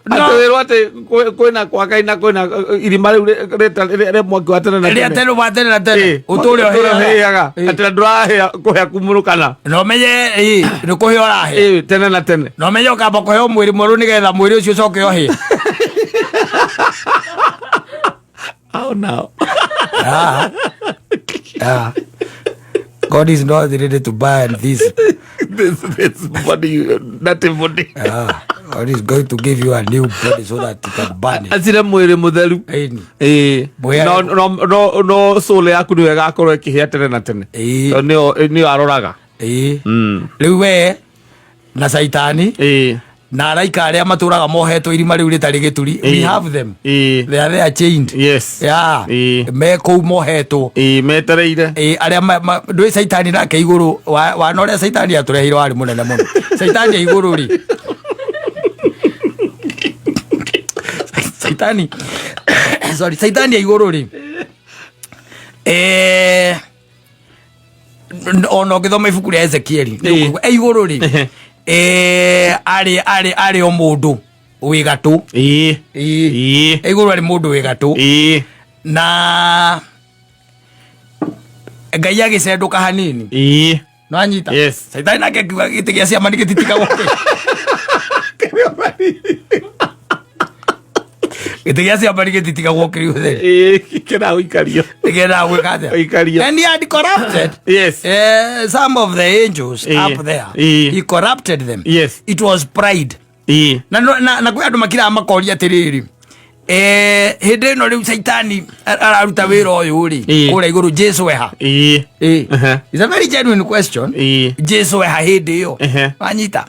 No. Atĩ wĩrwo atĩ kwĩna kwa Ngai na kwĩna irima rĩu rĩa mwaki wa tene na Rĩa tene. tene wa tene na tene. Ĩĩ. Ũtũre Ũtũre ũhĩaga. ũhĩaga. Atĩ na ndũrahĩa kũhĩa kumũrũkana. Na ũmenye ĩĩ nĩ kũhĩa ũrahĩa. Ĩĩ, tene na tene. Na ũmenye ũkamba kũheo mwĩrĩ mwerũ nĩgetha mwĩrĩ ũcio ũcoke ũhĩe. Hao nao. Yeah. God is not ready to burn this. This body, that body. Yeah. God is going to give you a new body so that you can burn it. Acire mwĩrĩ mũtheru. Ĩni. Ĩĩ. Mwĩrĩ- No soul yaku nĩyo ĩgakorwo ĩkĩhĩa tene na tene. Ĩĩ. Tondũ nĩyo aroraga. Ĩĩ. Rĩu we na Saitani Ĩĩ. na araika arĩa matũraga mohetwo irima rĩu rĩtarĩ gĩturi. We Ĩĩ. have them. Ĩĩ. They are there chained. Yes. Yeah. Ĩĩ. Me kũu mohetwo. Ĩĩ, metereire. Ĩĩ, arĩa ndũĩ Saitani nake igũrũ wana ũrĩa Saitani atũreheire warĩ mũnene mũno. Saitani e igũrũ rĩ. Caitani, sorry, Caitani e igũrũ rĩ, ona ũngĩthoma ibuku rĩa Ezekieli nĩ ũkũigua e igũrũ rĩ, arĩ o mũndũ wĩ gatũ. Ĩĩ. E igũrũ arĩ mũndũ wĩ gatũ. Na Ngai agĩcendũka hanini. Nĩwanyita? Yes. Caitani nake akiuga gĩtĩ gĩa ciama nĩ gĩtitigagwo, gĩtĩ gĩa ciama nĩ gĩtitigagwo kĩrĩ ũtheri. Kĩna ũikario. Nĩgetha gwĩka atĩa? Ũikario. And he had corrupted some of the angels up there. He corrupted them. It was pride. Na kwĩ andũ makiraga makoria atĩrĩrĩ, hĩndĩ ĩno rĩu Caitani araruta wĩra ũyũ rĩ, kũrĩa igũrũ Jesu eha? It's a very genuine question. Jesu eha hĩndĩ ĩyo? Wanyita?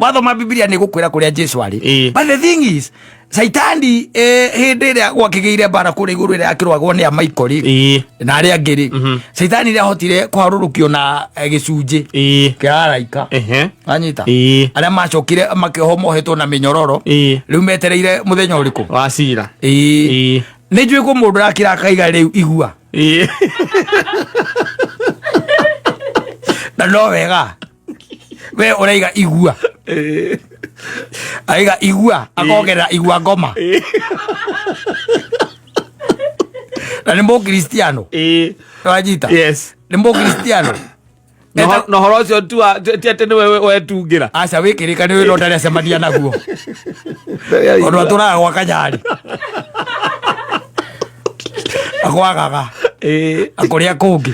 Wathoma Bibilia nĩ gũkwĩra kũrĩa Jesu arĩ. But the thing is, Caitani, hĩndĩ ĩrĩa gwakĩgĩire mbara kũrĩa igũrũ ĩrĩa akĩrwagwo nĩ amaiko rĩ, na arĩa angĩ rĩ, Caitani nĩ ahotire kũharũrũkio na gĩcunjĩ kĩa araika. Wanyita? Arĩa macokire makĩohwo mohetwo na mĩnyororo, rĩu metereire mũthenya ũrĩkũ? Wa cira. Nĩ njũĩ kũ mũndũ arakĩra akaiga rĩu igua. Na no wega we ũraiga igua, aiga igua, akongerera igua ngoma, na nĩ mũkristiano. Wanyita? Yes. Nĩ mũkristiano. Na ũhoro ũcio ti atĩ nĩwe wetungĩra. Aca, wĩkĩrĩka nĩ wĩra ũtarĩ acemania naguo tondũ atũraga gwa kanyarĩ akwagaga akũrĩa kũngĩ.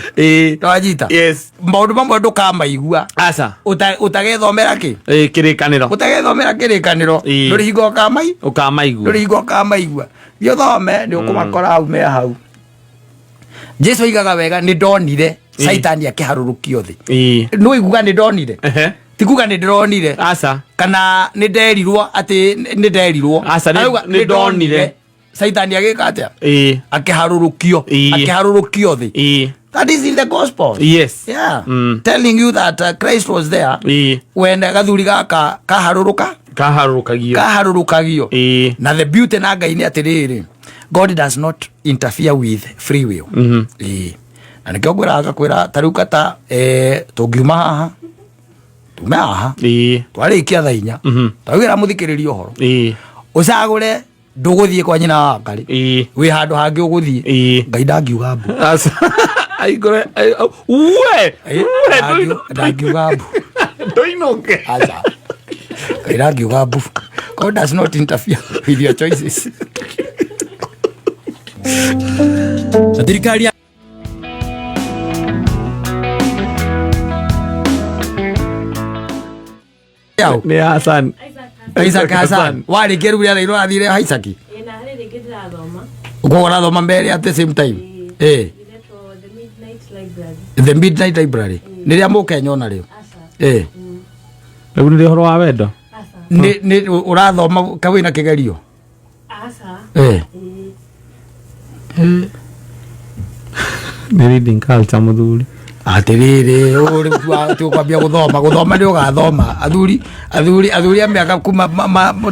Wanyita? Yes. Maũndũ mamwe ndũkamaigua Aca. Ũtagethomera kĩ? Kĩrĩkanĩro. Ũtagethomera kĩrĩkanĩro. Ndũrĩ hingo ũkamai Ũkamaigua. Ndũrĩ hingo ũkamaigua. Thiĩ ũthome, nĩ ũkũmakora hau me hau. Jesu oigaga wega, nĩ ndonire Caitani akĩharũrũkio thĩ. Nĩ ũiguga nĩ ndonire? Ti kuga nĩ ndĩronire. Aca. Kana nĩ nderirwo atĩ nĩ nderirwo. Aca, Arauga, nĩ ndonire. Caitani agĩka atĩa? Akĩharũrũkio. Akĩharũrũkio thĩ. That is in the gospel. Yeah. Telling you that Christ was there when gathuri gaka kaharũrũka. Kaharũrũkagio. Kaharũrũkagio. Na the beauty na Ngai nĩ atĩrĩrĩ, God does not interfere with free will. Ĩĩ. Na nĩkĩo ngwĩraga ngakwĩra ta rĩu kata, tũngiuma haha, tume haha, twarĩkia thaa 4, twaugĩra mũthikĩrĩria ũhoro, ũcagũre ndũgũthiĩ kwa nyina wa Ngarĩ, wĩ handũ hangĩ ũgũthiĩ, Ngai ndangiuga mbu. Aca. Aingũre we. We. Ndangiuga mbu. Ndũinũke. Aca, Ngai ndangiuga mbu. God does not interfere with your choices. Thirikari ya Yau. Nĩ Hassan. Isaac Hassan warĩkia rĩu rĩa thairwo athire Isaac. Ĩ, na harĩ rĩngĩ ndĩrathoma. Ũkoguo ũrathoma merĩ at the same time? Ĩretwo The Midnight Library. The Midnight Library nĩ rĩa mũkenya ona rĩo? Aca. Rĩu nĩ ũhoro wa wendo. Aca. Nĩ ũrathoma ka wĩna kĩgerio? Aca. Ĩĩ. Nĩ reading culture mũthuri. Atĩrĩrĩ, ũũ rĩu tũkwambia gũthoma, gũthoma nĩ ũgathoma. Athuri a mĩaka kuma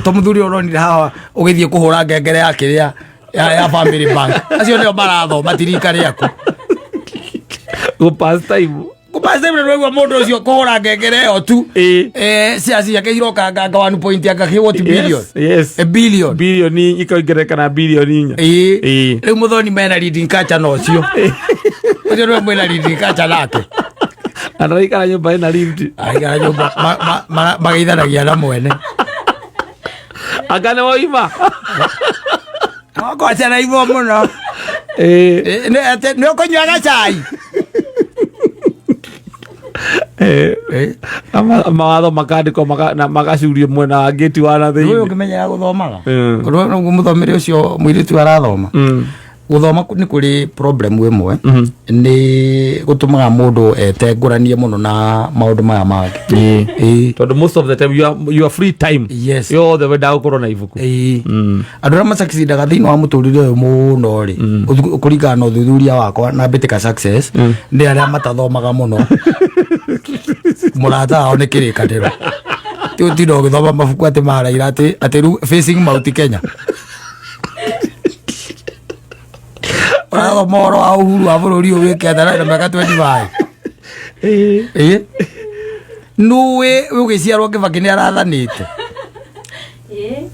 to mũthuri ũronire haha ũgĩthiĩ kũhũra ngengere ya kĩrĩa ya Family Bank, acio nĩo marathoma, ti rika rĩaku. Gũ pass time. Kũpass time, nĩ mũndũ ũcio kũhũra ngengere ĩyo tu. Cia ciake iroka nganga 1 point anga kĩ what billion. Yes. A billion. Bilioni ikaongerereka na bilioni 4. Rĩu mũthoni mena reading culture na ũcio ũcio nĩwe mwĩna reading culture nake. Araikara nyũmba ĩna lift. Aikara nyũmba mageithanagia na mwene. Anga nĩ woima. Wakwacana ivo mũno. Nĩ ũkũnyua gacai? Na mawatho makandĩkwo na magacurio mwena wa ngĩti wa na Ũyũ thĩinĩ. ũkĩmenyera gũthomaga ũguo mũthomere ũcio mũirĩtu arathoma. Gũthoma nĩ kũrĩ problem ĩmwe, nĩ gũtũmaga mũndũ etengũranie mũno na maũndũ maya mangĩ. Tondũ most of the time your free time yothe wendaga gũkorwo na ibuku. Andũ arĩa macakicindaga thĩinĩ wa mũtũrĩre ũyũ mũno rĩ, kũringana na ũthuthuria wakwa na mbĩtĩka success, nĩ arĩa matathomaga mũno. Mũrata wao nĩ kĩrĩkanĩro, ti ũtinda ũgĩthoma mabuku atĩ maraira atĩ rĩu facing Mount Kenya. Ũrathoma ũhoro wa uhuru wa bũrũri ũyũ wĩke atĩa na mĩaka 25? Ĩ nũĩ ũgĩciarwo Kĩbakĩ nĩ arathanĩte? Ĩĩ.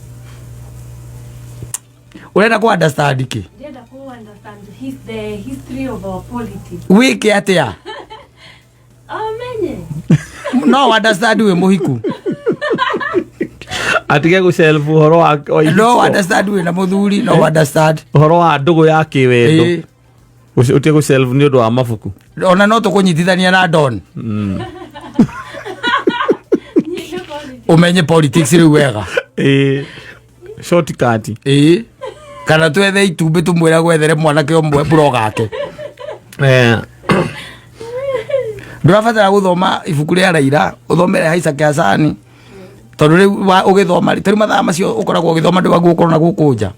Ũrenda kũ understand kĩ? Ndĩrenda kũ understand the history of our politics. Wĩke atĩa? Amenye. No understand wĩ mũhiku. Atige gũcelbu ũhoro wa No ihiko. understand wĩ na mũthuri, no understand. Ũhoro wa ndũgũ ya kĩwendo. Ĩĩ. Ũtige gũcelbu nĩ ũndũ wa mabuku. Ona no tũkũnyitithania na Don. Nyite politics. Ũmenye politics rĩu wega. Ĩĩ. Shortcut. Ĩĩ, kana twethe itumbĩ tũmwĩre gwethere mwanake ũmwe blog ake. Ndũrabatara gũthoma ibuku rĩa Raila, ũthomere Isaac Hassan, tondũ rĩu ũgĩthoma rĩ, tarĩu mathaa macio ũkoragwo ũgĩthoma ndũgaguo ũkorwo na gũkũ nja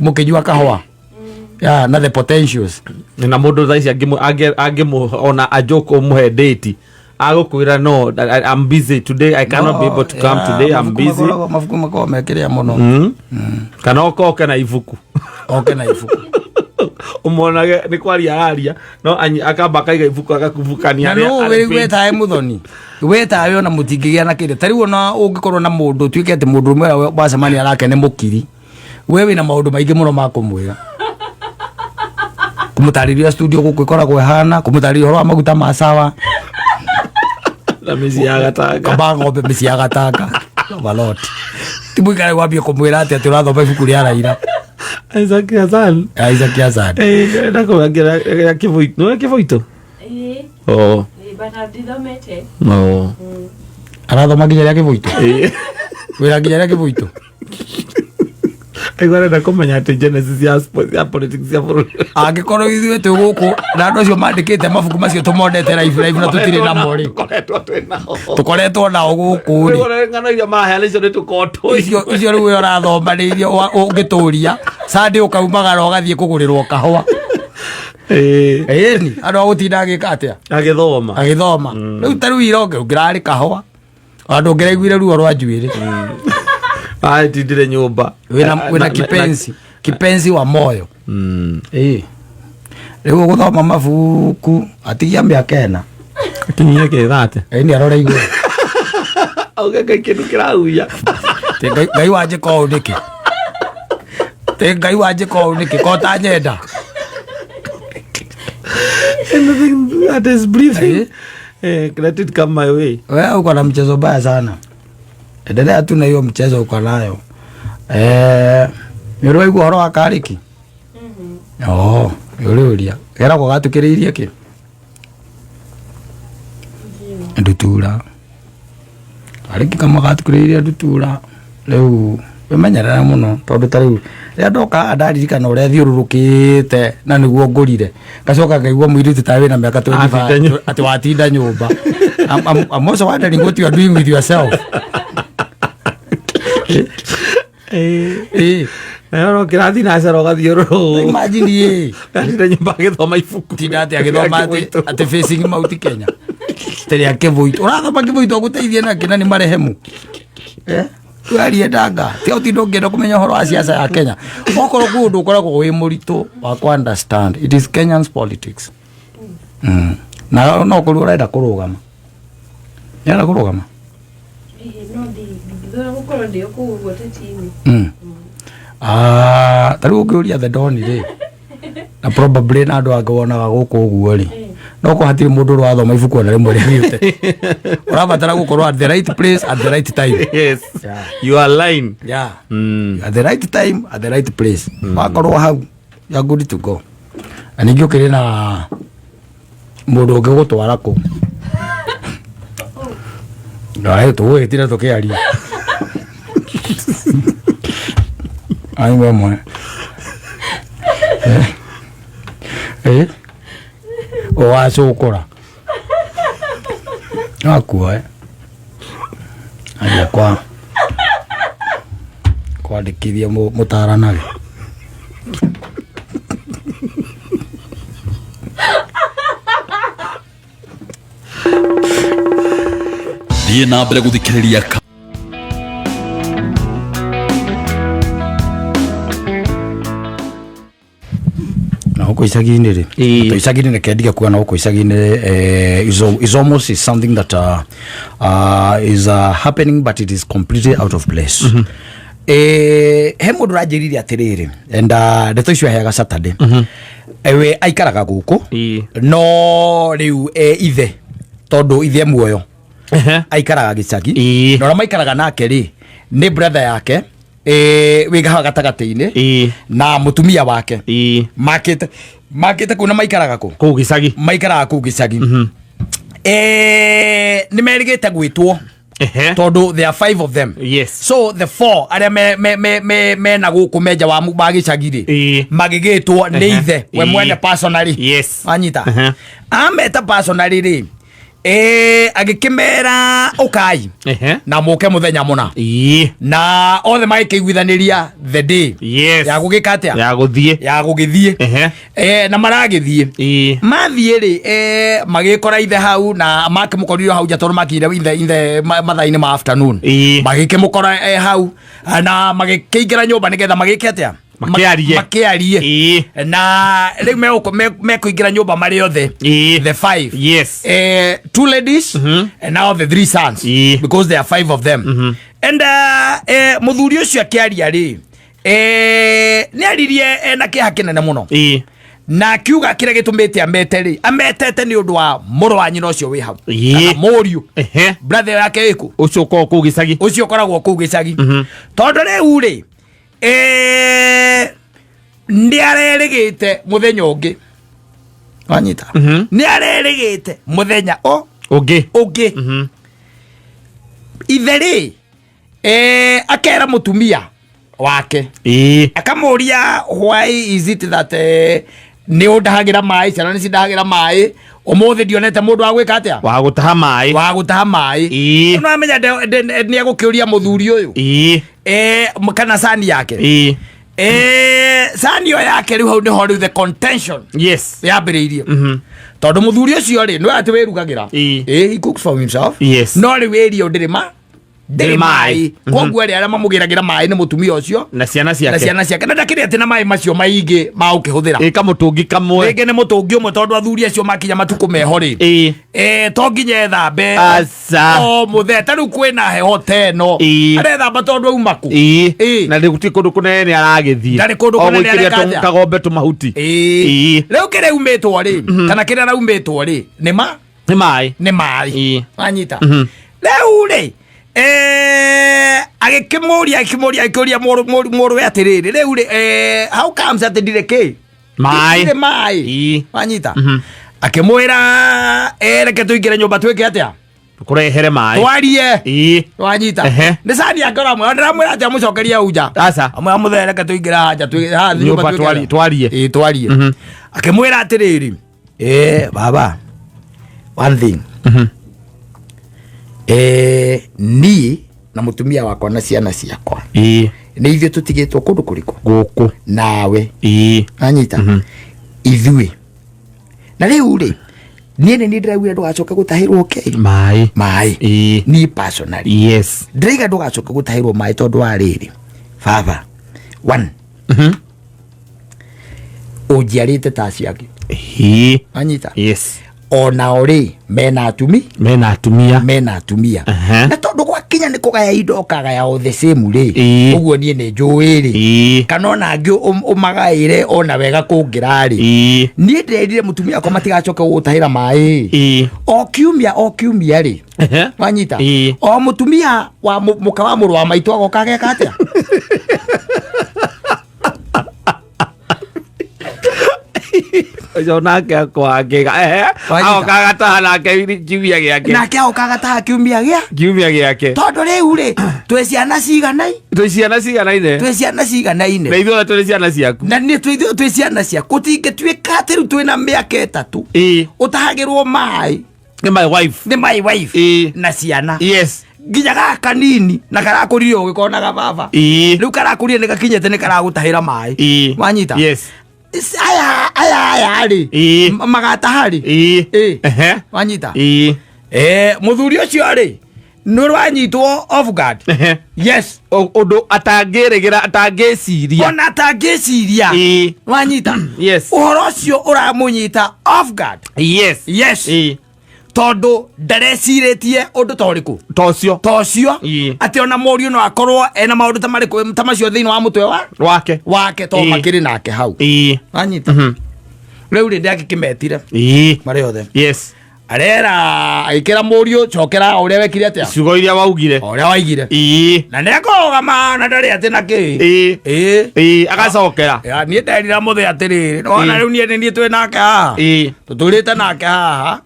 mũkĩnyua kahũa ya na the potentials. Na mũndũ thaa ici angĩmũ ona ajoke ũmũhe date, agũkwĩra, "No, I'm busy today. I cannot be able to come today. I'm Mabuku busy." Mabuku makoragwo mekĩrĩa mũno. Kana okoke na ibuku. Oke na ibuku. Ũmonage nĩ kwaria araria, no akamba akaiga ibuku agakubukania. Na nũ wĩ wetae mũthoni wetawe ona mũtingĩgĩa na kĩndũ. Tarĩu ona ũngĩkorwo na mũndũ, ũtuĩke atĩ mũndũ ũmwe ũrĩa wacemania nake nĩ mũkiri, we wĩna maũndũ maingĩ mũno ma kũmwĩra, kũmũtarĩria studio gũkũ ĩkoragwo ĩhana, kũmũtarĩria ũhoro wa maguta ma sawa. Na mĩciĩ ya Gatanga. Kamba ng'ombe mĩciĩ ya Gatanga Overlord. Ti mũikare wambie kũmwĩra atĩ ũrathoma ibuku rĩa Raila. Isaac Hassan. Isaac Hassan. Ndakũrangira Kĩbũitũ, nĩwe Kĩbũitũ? Ĩĩ. Oh. Ĩĩ, but ndithomete. No. Arathoma nginya rĩa Kĩbũitũ. Ĩĩ. Wĩra nginya rĩa Kĩbũitũ. Aigua arenda kũmenya atĩ genesis ya politics ya bũrũri. Angĩkorwo ithuĩ twĩ gũkũ na andũ acio mandĩkĩte mabuku macio tũmonete live live na tũtirĩ namo rĩ. Tũkoretwo twĩ nao. Tũkoretwo nao gũkũ rĩ. Rĩu ng'ano iria maraheana icio nĩ tũkorwo tũĩ. Icio rĩu we ũrathoma nĩ iria ũngĩtũria Sunday ũkaumagara ũgathiĩ kũgũrĩrwo kahũa. Ĩni andũ a gũtinda agĩka atĩa? Agĩthoma. Agĩthoma rĩu ta rĩu ira ũngĩrarĩ kahũa andũ ũngĩraiguire ruo rwa njuĩrĩ. Atindire nyũmba. Wĩna kipenzi wa moyo. Ĩĩ, rĩu ũgũthoma mabuku atigia mĩaka 4. Akinyie kĩthate. Ĩni arore igũrũ. Auge Ngai kĩndũ kĩrahuia. Tĩ Ngai wanjĩka ũũ nĩkĩ? Tĩ Ngai wanjĩka ũũ nĩkĩ ko ũtanyenda? Anything that is breathing, let it come my way. Wewe uko na mchezo baya sana, endelea tu na hiyo mchezo uko nayo. Nĩ ũrĩ waigua ũhoro wa Karĩki? Oh, nĩ ũrĩ ũria keragwo gatukĩrĩirie kĩ ndutura. Karĩki kamwe gatukĩrĩirie ndutura. Rĩu wĩmenyerere mũno, tondũ ta rĩu rĩrĩa ndoka haha ndaririkana ũrĩa thiũrũrũkĩte na nĩguo ngũrire, ngacoka ngaigua mũirĩtu ta wĩna mĩaka 25 Atinda nyũmba. atĩ watinda nyũmba. I'm also wondering what you are doing with yourself. Ĩĩ. Nayo no kĩrathi na cara ũgathiũrũrũ. Imagine ĩ. Atinda nyũmba agĩthoma ibuku. Tinda atĩ agĩthoma atĩ Facing Mount Kenya tĩrĩa Kĩbũitũ ũrathoma. Kĩbũitũ agũteithie nakĩ na nĩ marehemu? Eh? Warie ndanga tiga ũtinda ũngĩenda kũmenya ũhoro wa siasa ya Kenya. Okorwo kwĩ ũndũ ũkoragwo wĩ mũritũ wa kũ understand, it is Kenyans politics. Na no kũrĩ ũrenda kũrũgama, nĩarenda kũrũgama. Ĩĩ, no ndingĩthũra gũkorwo ndĩ o kũu ũguo teti-inĩ. Ah, ta rĩu ũngĩũria the Don rĩ, na probably na andũ angĩ wonaga gũkũ ũguo rĩ, no ko hatirĩ mũndũ ũrathoma ibuku ona rĩmwe rĩa gĩũteti. Ũrabatara gũkorwo at the right place at the right time. Yes. Yeah. You are line. Yeah. At the right time at the right place, wakorwo hau you are good to go. Na ningĩ ũkĩrĩ na mũndũ ũngĩ gũtwara kũ Aĩ, tũgũgĩtinda tũkĩaria ai we mwe ĩ ũgacũkũra akuoe aria kwa kwandĩkithia mũtaranage. Thiĩ na mbere gũthikĩrĩria. Na gũkũ Gũkũ icagi-inĩ rĩ, Ĩĩ. to icagi-inĩ reke ndige kuga na gũkũ icagi-inĩ, is almost is something that is happening, but it is completely out of place. He mũndũ ũranjĩrire atĩrĩrĩ, and ndeto icio aheaga Saturday. We aikaraga gũkũ, no rĩu ithe, tondũ ithe e muoyo, aikaraga gĩcagi. Na ũrĩa maikaraga nake rĩ, nĩ brother yake wĩ haha gatagatĩ-inĩ na mũtumia wake. Makĩte kũ na maikaraga kũ? Kũu gĩcagi. Maikaraga kũu gĩcagi. Nĩ merĩgĩte gwĩtwo tondũ there are five of them. So the four arĩa mena gũkũ menja wa gĩcagi rĩ, magĩgĩtwo nĩ ithe we mwene personally. Wanyita? Ameta personally rĩ, agĩkĩmera ũkai na mũke mũthenya mũna, na othe magĩkĩiguithanĩria the day ya gũgĩka atĩa? Ya gũthiĩ. Ya gũgĩthiĩ. Na maragĩthiĩ, mathiĩ rĩ, magĩkora ithe hau, na makĩmũkorire hau nja tondũ makinyire ithe mathaa-inĩ ma afternoon. Magĩkĩmũkora hau na magĩkĩingĩra nyũmba nĩgetha magĩke atĩa? Makĩarie. Makĩarie. Na rĩu mekũingĩra nyũmba marĩ othe, the five, two ladies and now the three sons, because there are five of them. And mũthuri ũcio akĩaria rĩ, nĩ aririe ena kĩeha kĩnene mũno, na akiuga kĩrĩa gĩtũmĩte amete rĩ, ametete nĩ ũndũ wa mũrũ wa nyina ũcio wĩ hau, kana mũriũ, brother yake ĩkũ. Ũcio ũkoragwo kũu gĩcagi. Ũcio ũkoragwo kũu gĩcagi. Tondũ rĩu rĩ, nĩ arerĩgĩte mũthenya ũngĩ, wanyita? Nĩ arerĩgĩte mũthenya o ũngĩ. Ũngĩ. Ithe rĩ, akera mũtumia wake, akamũria, "Why is it that nĩ ũndahagĩra maĩ, ciana nĩ cindahagĩra maĩ, ũmũthĩ ndionete mũndũ wa gwĩka atĩa?" Wa gũtaha maĩ. Wa gũtaha maĩ. No amenya nĩ egũkĩũria mũthuri ũyũ, kana cani yake, cani ĩyo yake. Rĩu hau nĩho rĩu the contention yambĩrĩirie, tondũ mũthuri ũcio rĩ, nĩ atĩ wĩrugagĩra. He cooks for himself. No rĩu ĩrio ndĩrĩ ma ndĩrĩ Ndĩrĩ maĩ. Maĩ. Koguo rĩ, arĩa mamũgĩragĩra maĩ nĩ mũtumia ũcio na ciana na ciake. Ciana ciake, na ndakĩrĩ atĩ na maĩ macio maingĩ ma ũkĩhũthĩra. Ĩ, kamũtũngi kamwe. Rĩngĩ nĩ mũtũngi ũmwe, tondũ athuri acio makinya matukũ meho rĩ, to nginya ethambe Aca. o mũthenya. Ta rĩu kwĩna heho ta ĩno, arethamba tondũ auma kũ? Na rĩu ti kũndũ kũnene aragĩthiĩ. Ndarĩ kũndũ O kũnene gũikĩria areka atĩa? kagombe tũmahuti. Rĩu kĩrĩa umĩtwo rĩ, kana kĩrĩa araumĩtwo rĩ, nĩ ma Nĩ maĩ. Nĩ maĩ. Wanyita? Rĩu rĩ, agĩkĩmũria, akĩmũria, akĩũria mũrũwe atĩrĩrĩ, rĩu rĩ, how comes atĩ ndirĩ kĩ? Maĩ. Ndirĩ maĩ. Wanyita? Akĩmwĩra, reke tũingĩre nyũmba twĩke atĩa? Kũrehere maĩ. Twarie. Wanyita? Nĩ cani yake ũramwĩra, ndĩramwĩra atĩ amũcokerie hau nja. Aca. Amwĩra, "Mũthee, reke tũingĩre haha nja haha nyũmba twĩke atĩa?" Twarie. Ĩĩ, twarie. Akĩmwĩra atĩrĩrĩ, baba, one thing, niĩ na mũtumia wakwa na ciana ciakwa nĩ ithuĩ tũtigĩtwo kũndũ kũrĩkũ? Gũkũ. Nawe. Anyita? Ithuĩ na rĩu rĩ, niĩ nĩ niĩ ndĩraugire ndũgacoke gũtahĩrwo kĩ? Maĩ. Maĩ. Niĩ personally ndĩraiga ndũgacoke gũtahĩrwo maĩ, tondũ wa rĩrĩ, baba, one, ũnjiarĩte ta acio angĩ. Anyita? Onao rĩ, mena atumi. Mena atumia. Mena atumia. Na tondũ gwakinya nĩ kũgaya indo, ũkagaya o the same rĩ, ũguo niĩ nĩ njũĩ rĩ, kana ona angĩ ũmagaĩre ona wega kũngĩra rĩ, niĩ ndĩrerire mũtumia wakwa matigacoke gũgũtahĩra maĩ o kiumia o kiumia rĩ. Wanyita? O mũtumia wa mũka wa mũrũ wa maitũ agoka ageka atĩa? Ũcio nake akwangĩga. Wanyita? Agoka agataha nake kiumia gĩake. Nake agoka agataha kiumia gĩa kiumia gĩake. Tondũ rĩu rĩ, twĩ ciana ciganai Twĩ ciana ciganaine. Twĩ ciana ciganaine. Na ithuothe tũrĩ ciana ciaku. Na nĩ twĩ ithuĩ twĩ ciana ciaku, gũtingĩtuĩka atĩ rĩu twĩna mĩaka 3 ũtahagĩrwo maĩ Nĩ my wife. Nĩ my wife na ciana, nginya gaka kanini na karakũrire ũgĩkonaga baba. Rĩu karakũrire nĩ gakinyĩte nĩ karagũtahĩra maĩ. Wanyita? Yes. Aya rĩ, magataha rĩ? Wanyita? Mũthuri ũcio rĩ, Nĩ rwanyitwo off guard. Yes. Ũndũ atangĩrĩgĩra, atangĩciria. Ona atangĩciria. Wanyita? Yes. Ũhoro ũcio ũramũnyita off guard. Yes. Tondũ ndarecirĩtie ũndũ ta ũrĩkũ? Ta ũcio. Ta ũcio. Atĩ ona mũriũ no akorwo ena maũndũ ta marĩkũ, ta macio thĩinĩ wa mũtwe wa wake. Wake, to makĩrĩ nake hau. Wanyita? Rĩu rĩ, ndakĩkĩmetire marĩ othe. Arera agĩkĩra mũriũ, cokera o ũrĩa wekire atĩa? Ciugo iria waugire. O ũrĩa waigire. Na nĩekũrũgama na ndarĩ atĩ na kĩ. Agacokera. Ya, niĩ nderira mũthĩ atĩrĩrĩ, nĩwona rĩu niĩ nĩ niĩ twĩ nake haha, tũtũrĩte nake haha,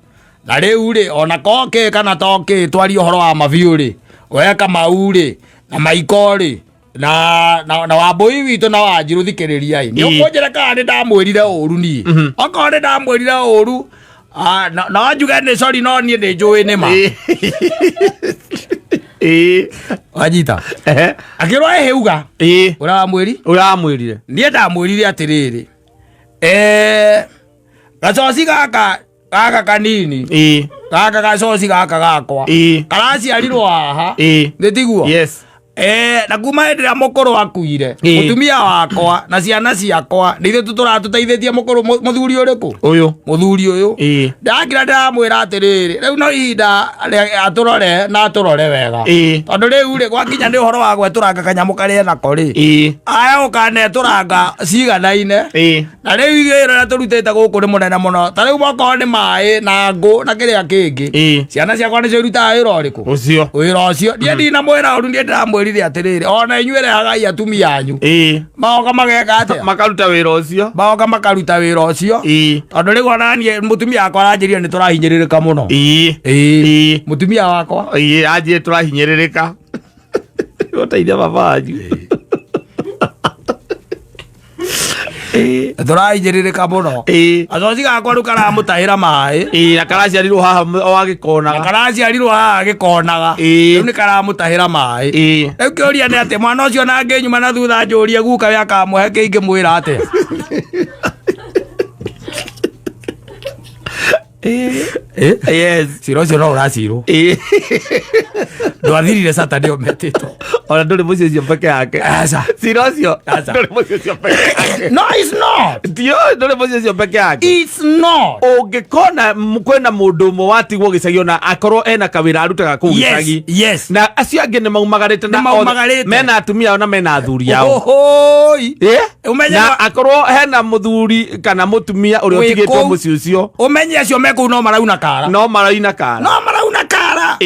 na rĩu rĩ, ona kokĩ kana tokĩ, twarie ũhoro wa mabiũ rĩ, we Kamau rĩ, na Maiko rĩ, na Wambũi witũ na Wanjirũ, thikĩrĩriai, nĩ ũkũnjĩra kana nĩ ndamwĩrire ũru niĩ? Okorwo nĩ ndamwĩrire ũru, no njuge nĩ sorry, no niĩ nĩ njũĩ nĩ ma. Wanyita? Akĩrwo ĩhĩ uga ũrĩa wamwĩri. Ũrĩa wamwĩrire. Niĩ ndamwĩrire atĩrĩrĩ, gacoci gaka gaka kanini, gaka gacoci gaka gakwa karaciarirwo haha, nĩ tiguo? Yes. Na kuma hĩndĩ ĩrĩa mũkũrũ akuire, mũtumia wakwa na ciana ciakwa nĩ ithuĩ tũtũratũteithĩtie mũkũrũ, mũthuri ũrĩkũ? Ũyũ. Mũthuri ũyũ. Ndakira ndĩramwĩra atĩrĩrĩ, rĩu no ihinda atũrore na atũrore wega, tondũ rĩu rĩ, gwakinya nĩ ũhoro wa gwetũranga kanyamũ karĩa nako rĩ, aya ũkanetũranga ciganaine, na rĩu ithuĩ wĩra ũrĩa tũrutĩte gũkũ nĩ mũnene mũno. Ta rĩu okorwo nĩ maĩ na ngũ na kĩrĩa kĩngĩ, ciana ciakwa nĩcio irutaga wĩra ũrĩkũ? Ũcio. Wĩra ũcio. Niĩ ndinamwĩra ũru, niĩ ndĩramwĩrire atĩrĩrĩ, ona inyuĩ rehagai atumia anyu, magoka mageka atĩa? Makaruta wĩra ũcio. Magoka makaruta wĩra ũcio, tondũ rĩu ona niĩ mũtumia wakwa aranjĩrire nĩ tũrahinyĩrĩrĩka mũno. Mũtumia wakwa. Anjie tũrahinyĩrĩrĩka gũteithia baba wanyu. Tũrahinyĩrĩrĩka mũno. Gacoci gakwa rĩu karamũtahĩra maĩ. Na karaciarirwo haha o agĩkonaga. Na karaciarirwo haha agĩkonaga. Rĩu nĩ karamũtahĩra maĩ. Rĩu kĩũria nĩ atĩ mwana ũcio na angĩnyuma na thutha njũrie guka we akamũhe kĩingĩmwĩra atĩa? Yes. Cira ũcio no ũracirwo. Ndwathirire Saturday ũmetĩtwo. Ona ndũrĩ mũciĩ ũcio peke yake. Aca. Cira ũcio Aca. ndũrĩ mũciĩ ũcio peke yake. No, it's not. Tio, ndũrĩ mũciĩ ũcio peke yake. It's not. Ũngĩkona kwĩna mũndũ ũmwe watigwo gĩcagi, ona akorwo ena kawĩra arutaga kũu gĩcagi, na acio angĩ nĩ maumagarĩte na Nĩ maumagarĩte. mena atumia ao na mena athuri ao. Ohohoi. Ũmenye Na akorwo hena mũthuri kana mũtumia ũrĩa Wĩ ũtigĩtwo kũu. mũciĩ ũcio, Ũmenye acio me kũu no marauna kara. No maraina kara. No marauna kara.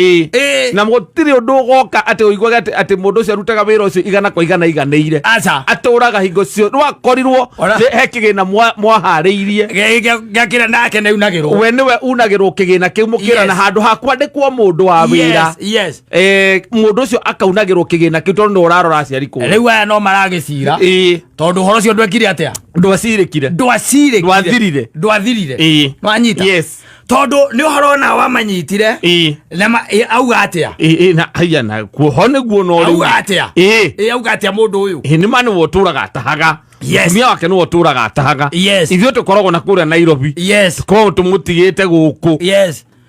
Na gũtirĩ ũndũ ũgoka atĩ ũiguage atĩ mũndũ ũcio arutaga wĩra ũcio igana kwa igana iganĩire. Aca. Atũraga hingo cio rwakorirwo he kĩgĩna mwaharĩirie. Gĩakĩra nake nĩ unagĩrwo. We nĩwe unagĩrwo kĩgĩna kĩu mũkĩra, na handũ ha kwandĩkwo mũndũ wa wĩra, mũndũ ũcio akaunagĩrwo kĩgĩna kĩu tondũ nĩwe ũrarora aciari kũu. Rĩu aya no maragĩcira, tondũ ũhoro ũcio ndwekire atĩa? Ndwacirĩkire. Ndwacirĩkire. Ndwathirire. Ndwathirire. Nwanyita? Yes. Tondũ nĩ ũhoro ona wamanyitire na auga atĩa? Na haiya, na kuoho nĩguo no rĩu. Auga atĩa? Auga atĩa mũndũ ũyũ? Nĩ ma nĩwe ũtũraga atahaga. Mũtumia wake nĩwe ũtũraga atahaga. Ithuĩ tũkoragwo na kũrĩa Nairobi. Tũkoragwo tũmũtigĩte gũkũ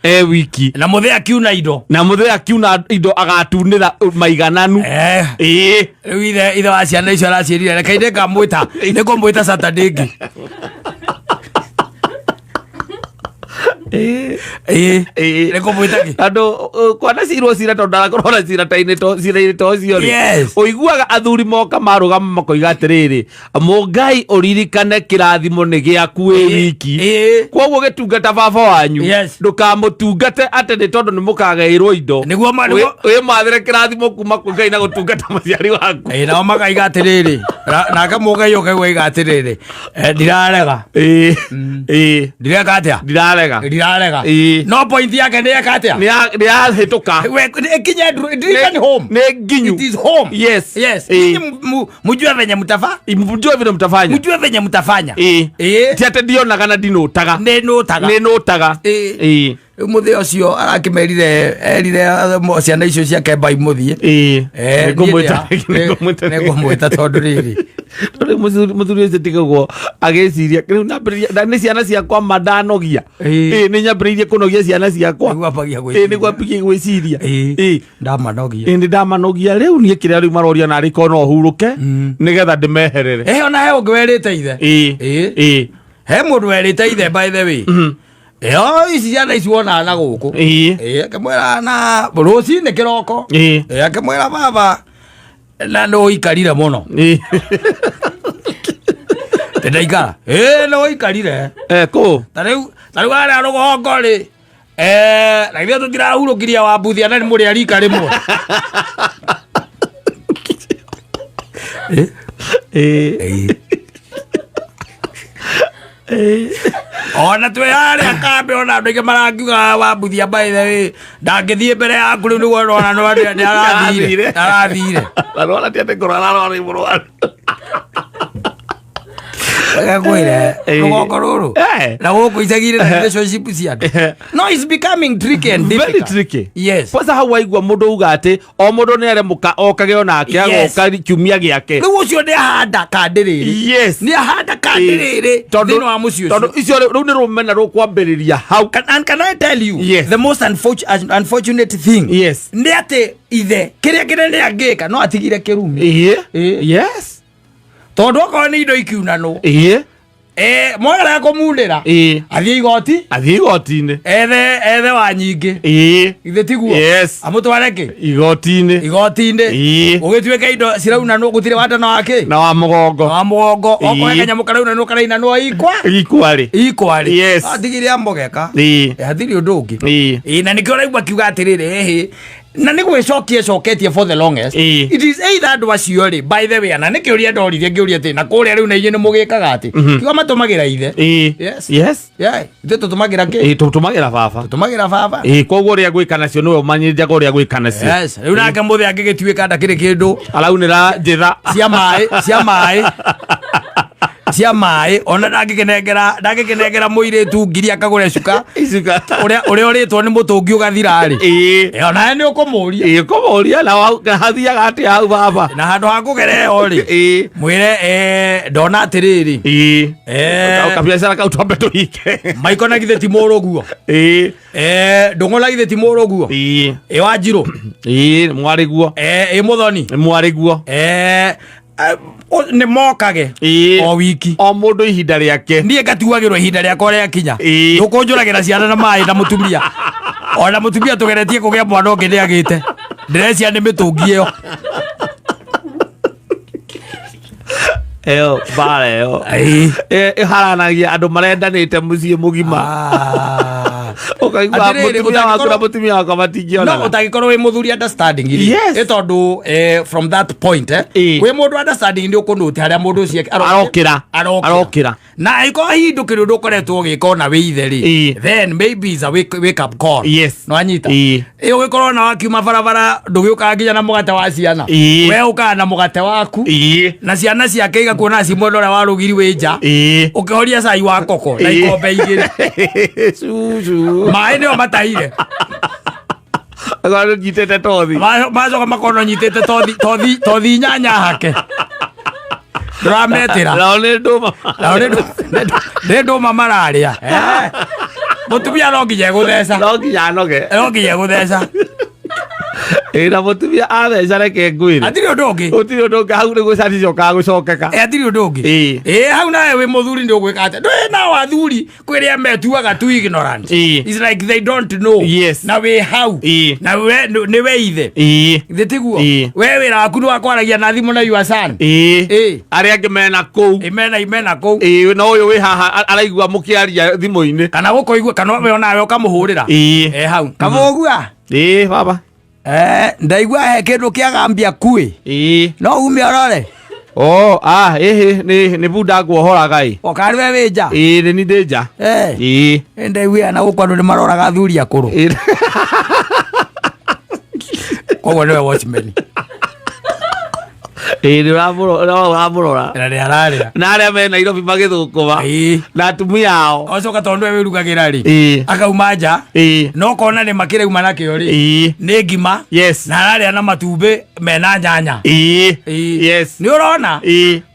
e wiki. Na mũthee akiuna indo. Na mũthee akiuna indo agatunĩra maigananu. Rĩu ithe wa ciana icio araciĩrire, reke inde ngamwĩta, nĩngũmwĩta Saturday ĩngĩ. Nĩngũmwĩta kĩ? Andũ kwanacirwo cira tondũ ndarakorwo na cira ta-inĩ to cira-inĩ ta ũcio rĩ, ũiguaga athuri moka marũgama makoiga atĩrĩrĩ, mũngai ũririkane kĩrathimo nĩ gĩaku wĩ wiki, koguo gĩtungata baba wanyu, ndũkamũtungate atĩ nĩ tondũ nĩ mũkagaĩrwo indo. Nĩguo Wĩmathĩre kĩrathimo kuma kwĩ Ngai na gũtungata mũciari waku. Nao makaiga atĩrĩrĩ, nake mũngai ũkaigua aiga atĩrĩrĩ, ndirarega. Ndireka atĩa? Ndirarega. Ndirarega. No point yake nĩ eka atĩa? Nĩ yahĩtũka. We, ĩkinye driven home. Nĩ nginyu. It is home. Yes. Yes. Nyinyi mjue venye mtafa. Mjue vile mtafanya. Mjue venye mtafanya. Ti atĩ ndionaga na ndinũtaga. Nĩ nũtaga. Nĩ nũtaga. Rĩu mũthĩ ũcio arakĩmerire erire ciana icio ciake mbai mũthiĩ. Ĩĩ. Eh, Nĩngũmwĩta- niĩ ndĩ- nĩngũmwĩta- nĩngũmwĩta tondũ rĩrĩ Tondũ mũthuri ũcio tigagwo agĩciria rĩu nyambĩrĩria na nĩ ciana ciakwa ma ndanogia. Ĩĩ. Ĩĩ, nĩ nyambĩrĩirie kũnogia ciana ciakwa. Nĩguo ambagia Ĩĩ, gwĩciria. nĩguo ambagie gwĩciria. Ĩĩ. Ĩĩ. Ndamanogia. Ĩĩ, nĩ ndamanogia rĩu niĩ kĩrĩa rĩu maroria narĩ korwo no hurũke nĩgetha ndĩmeherere. Eh, ona he ũngĩ werĩte ithe. Ĩĩ. Ĩĩ. Ĩĩ. He mũndũ werĩte ithe, by the way, ĩyo ici ciana ici wonaga na gũkũ. Ĩĩ. Ĩĩ, akĩmwĩra na rũcinĩ kĩroko. Ĩĩ. Ĩĩ, akĩmwĩra baba na nĩ ũikarire mũno. Ĩĩ. Ndaikara. Ĩĩ, nĩ ũikarire. Eh, kũ? Ta rĩu harĩa rũgongo rĩ, eh, na ithuĩ tũtirahurũkirie wambuthia na nĩ mũrĩ a rika rĩmwe. Ĩĩ. Ona twĩ harĩa kambĩ ona andũ aingĩ marangiuga wambuthia, by the way, ndangĩthiĩ mbere yaku rĩu nĩguo ũrona nĩ arathire, arathire. Arwara ti atĩ ngoro ararwara nĩ mũrwaru. Gakwĩre Eh. rũgongo rũrũ Eh. na gũkũ icagi-inĩ na relationship cia andũ, no it's becoming tricky and Very difficult. tricky. Yes. Kwanza hau waigua mũndũ uga atĩ o mũndũ nĩ aremũka okage onake Yes. agoka kiumia gĩake. Rĩu ũcio nĩ ahanda kandi rĩrĩ. Yes. Nĩ ahanda kandi rĩrĩ thĩinĩ wa mũciĩ Tondũ ũcio. icio rĩu nĩ rũmena rũkwambĩrĩria hau. And can I tell you Yes. the most unfortunate thing Yes. nĩ atĩ ithe kĩrĩa kĩnene angĩka no atigire kĩrumi. Ĩĩ. Ĩĩ. Yes. Tondũ okorwo nĩ indo ikiunanwo, Ĩĩ. eh, mwagera kũmunĩra, Ĩĩ. athiĩ igoti, Athiĩ igoti-inĩ. ethe wa nyingĩ. Ĩĩ. Githĩ tiguo? Yes. Amũtware kĩ? Igoti-inĩ. Igoti-inĩ. Ĩĩ. Gũgĩtuĩka indo ciraunanwo gũtirĩ wandano wa kĩ Na wa mũgongo. wa mũgongo. Okorwo Ĩĩ. kanyamũ karaunanwo karainanwo ikwa Ikwarĩ. ikwarĩ. Yes. Atigire amũgeka. Ĩĩ. Hatirĩ ũndũ ũngĩ. Ĩĩ. Ĩĩ, na nĩkĩo ũraigua akiuga atĩrĩrĩ, ĩhĩ na nĩ gwĩcokia ĩcoketie for the longest. Ĩĩ. It is either andũ acio rĩ, by the way, na nĩ kĩũria ndoririe ngĩũria atĩ na kũrĩa rĩu na inyuĩ nĩ mũgĩkaga atĩ kiuga matũmagĩra ithe. Ĩĩ. Yes. Yes. Yeah, ithuĩ tũtũmagĩra kĩ? Ĩĩ, tũtũmagĩra baba. Tũtũmagĩra baba. Ĩĩ, koguo ũrĩa gwĩka nacio nĩwe ũmanyĩrĩria ũrĩa gwĩka nacio. Yes, rĩu nake mũthĩ angĩgĩtuĩka ndakĩrĩ kĩndũ Araunĩra njĩra. Cia maĩ ona ndangĩkĩnengera mũirĩtu ngiri akagũre cuka. Icuka. Ũrĩa ũrĩtwo nĩ mũtũngi ũgathira rĩ. Ĩĩ. Eh, onawe nĩ ũkũmũria. Ĩĩ, kũmũria na hathiaga atĩa hau baba? Na handũ ha kũgera ĩyo rĩ, Ĩĩ. mwĩre, eh, ndona atĩrĩrĩ. Ĩĩ. Eh. Kabiacara kau twambe tũhinge. Maiko na githĩ ti mũrũguo? Ĩĩ. Eh, ndũng'ũ na githĩ ti mũrũguo? Ĩĩ. Ĩ wanjirũ? Ĩĩ, mwarĩguo. Eh, ĩ mũthoni? Nĩ mwarĩguo. Eh, nĩ mokage Ĩĩ. o wiki. O mũndũ ihinda rĩake. Niĩ ngatuagĩrwo ihinda rĩakwa rĩakinya. Ĩĩ. Ndũkũnjũragĩra ciana na maĩ na mũtumia, ona mũtumia tũgeretie kũgĩa mwana ũngĩ nĩ agĩte, ndĩrecia nĩ mĩtũngi ĩyo. Ĩyo mbara ĩyo. Ĩĩ. Ĩharanagia andũ marendanĩte mũciĩ mũgima. Ah. Ũkaigua Atĩrĩrĩ, mũtumia waku na ũtangĩkorwo- mũtumia wakwa no matingĩonana. ũtangĩkorwo wĩ mũthuri understanding rĩ, Yes. ĩ tondũ from that point, Ĩĩ. wĩ mũndũ understanding nĩ ũkũnũti harĩa mũndũ ũcio Arokĩra. Arokĩra. Arokĩra. Na angĩkorwo hihi ndũkĩrĩ ũndũ ũkoretwo ũgĩka ona wĩ ithe rĩ, Ĩĩ. then maybe is a wake up call. Yes. No anyita. Ĩĩ. Ĩ ũgĩkorwo na wakiuma barabara ndũgĩũkaga nginya na mũgate wa ciana. Ĩĩ. We ũkaga na mũgate waku Ĩĩ. na ciana ciake igakuona ci mwena ũrĩa wa rũgiri wĩ nja, Ĩĩ. ũkĩhoria cai wa koko na Ĩĩ. ikombe igĩrĩ. Cucu. Maĩ nĩo matahire. Akorwo nyitĩte tothi. Macoka makorwo nyitĩte tothi tothi tothi inyanya hake ndũrametĩra. Nao nĩ ndũma. Nao nĩ ndũma mararĩa. Eh. Mũtumia no nginya egũtheca. No nginya anoge. No nginya egũtheca. Ĩĩ, na mũtumia atheca reke ngwĩre. Hatirĩ ũndũ ũngĩ. Gũtirĩ ũndũ ũngĩ hau nĩguo caticokaga gũcokeka. Eh, hatirĩ ũndũ ũngĩ. Ĩĩ. Ĩĩ, hau nawe wĩ mũthuri nĩ ũgwĩka atĩa? Ndũĩ nao athuri kwĩrĩa metuaga tu ignorant. Ĩĩ. It's like they don't know. Yes. Na wĩ hau. Ĩĩ. Na we nĩ we ithe. Ĩĩ. Githĩ tiguo? Ĩĩ. We wĩra waku nĩ wa kwaragia na thimũ na your son. Ĩĩ. Ĩĩ. Arĩa angĩ mena kũu. Imena kũu. Ĩĩ, na ũyũ wĩ haha araigua mũkĩaria thimũ-inĩ. Kana gũkũigua kana we onawe ũkamũhũrĩra. Ĩĩ. Eh, hau. Kamũgua. Ĩĩ, baba. Eh, ndaigua he kĩndũ kĩagambia kuĩ. Ĩĩ. No ume ũrore. Oh, ah, ĩhĩ, nĩ bunda nguohoraga ĩ. Okarĩ we wĩ nja. Ĩĩ, nĩ ni ndĩ nja. Eh. Ĩĩ. Ndaigua na gũkũ andũ nĩ maroraga athuri akũrũ. Ĩĩ. Koguo nĩwe watchman. Ĩĩ, nĩ ũramũrora. Na nĩ ararĩa. Na arĩa me Nairobi magĩthũkũma. Na atumia ao. Acoka tondũ we wĩrugagĩra rĩ, akauma nja, no kona nĩ makĩrauma nakĩo rĩ, nĩ ngima. Na ararĩa na matumbĩ mena nyanya. Nĩ ũrona?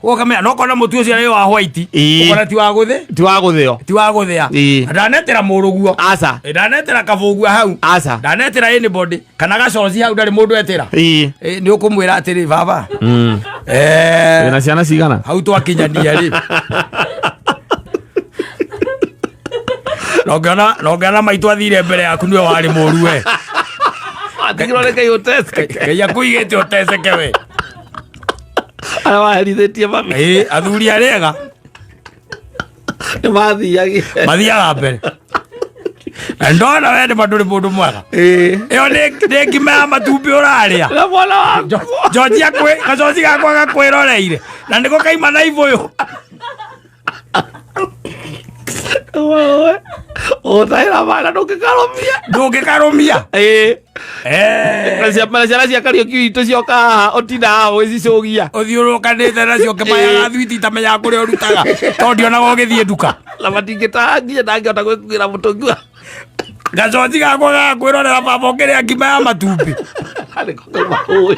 Ũkamenya no kona mũtu ũcio nĩ wa white. Ũkona ti wa gũthĩ. Ti wa gũthĩo. Ti wa gũthĩa. Ndanetĩra mũrũguo. Aca. Ndanetĩra kabũgua hau. Aca. Ndanetĩra anybody kana gacoci hau ndarĩ mũndũ etĩra. Nĩ ũkũmwĩra atĩrĩ, baba, Wĩna ciana cigana? Hau twakinyania rĩ, nongĩona maitũ athire mbere yaku, nĩwe warĩ mũru we. Watigirwo nĩ Ngai ũteceke. Ngai akũigĩte ũteceke we. Arĩa waherithĩtie mami. Athuri arĩega. Nĩ mathiagia. Mathiaga mbere na ndona we nĩ ndũrĩ mũndũ mwega. Ĩyo nĩ ngima ya matumbĩ ũrarĩa. Na mwana waku. Njoji gacoci gakwa gakwĩroreire na nĩko kaima na ibũyũ. Wewe ũgũtahĩra bana ndũngĩkarũmia. Ndũngĩkarũmia. Na ciana cia Kariũki witũ cioka haha ũtinda haha ũgĩcicũgia. Ũthiũrũrũkanĩte nacio ũkĩmayaga thwiti itamenyaga kũrĩa ũrutaga tondũ ndionaga ũgĩthiĩ nduka. Na matingĩtaha nginya ndangĩhota gwĩkuĩra mũtũngi wa Gacoci gakwa gagakwĩrorera baba ũkĩrĩa ngima ya matumbĩ. Nĩko kauma rũĩ.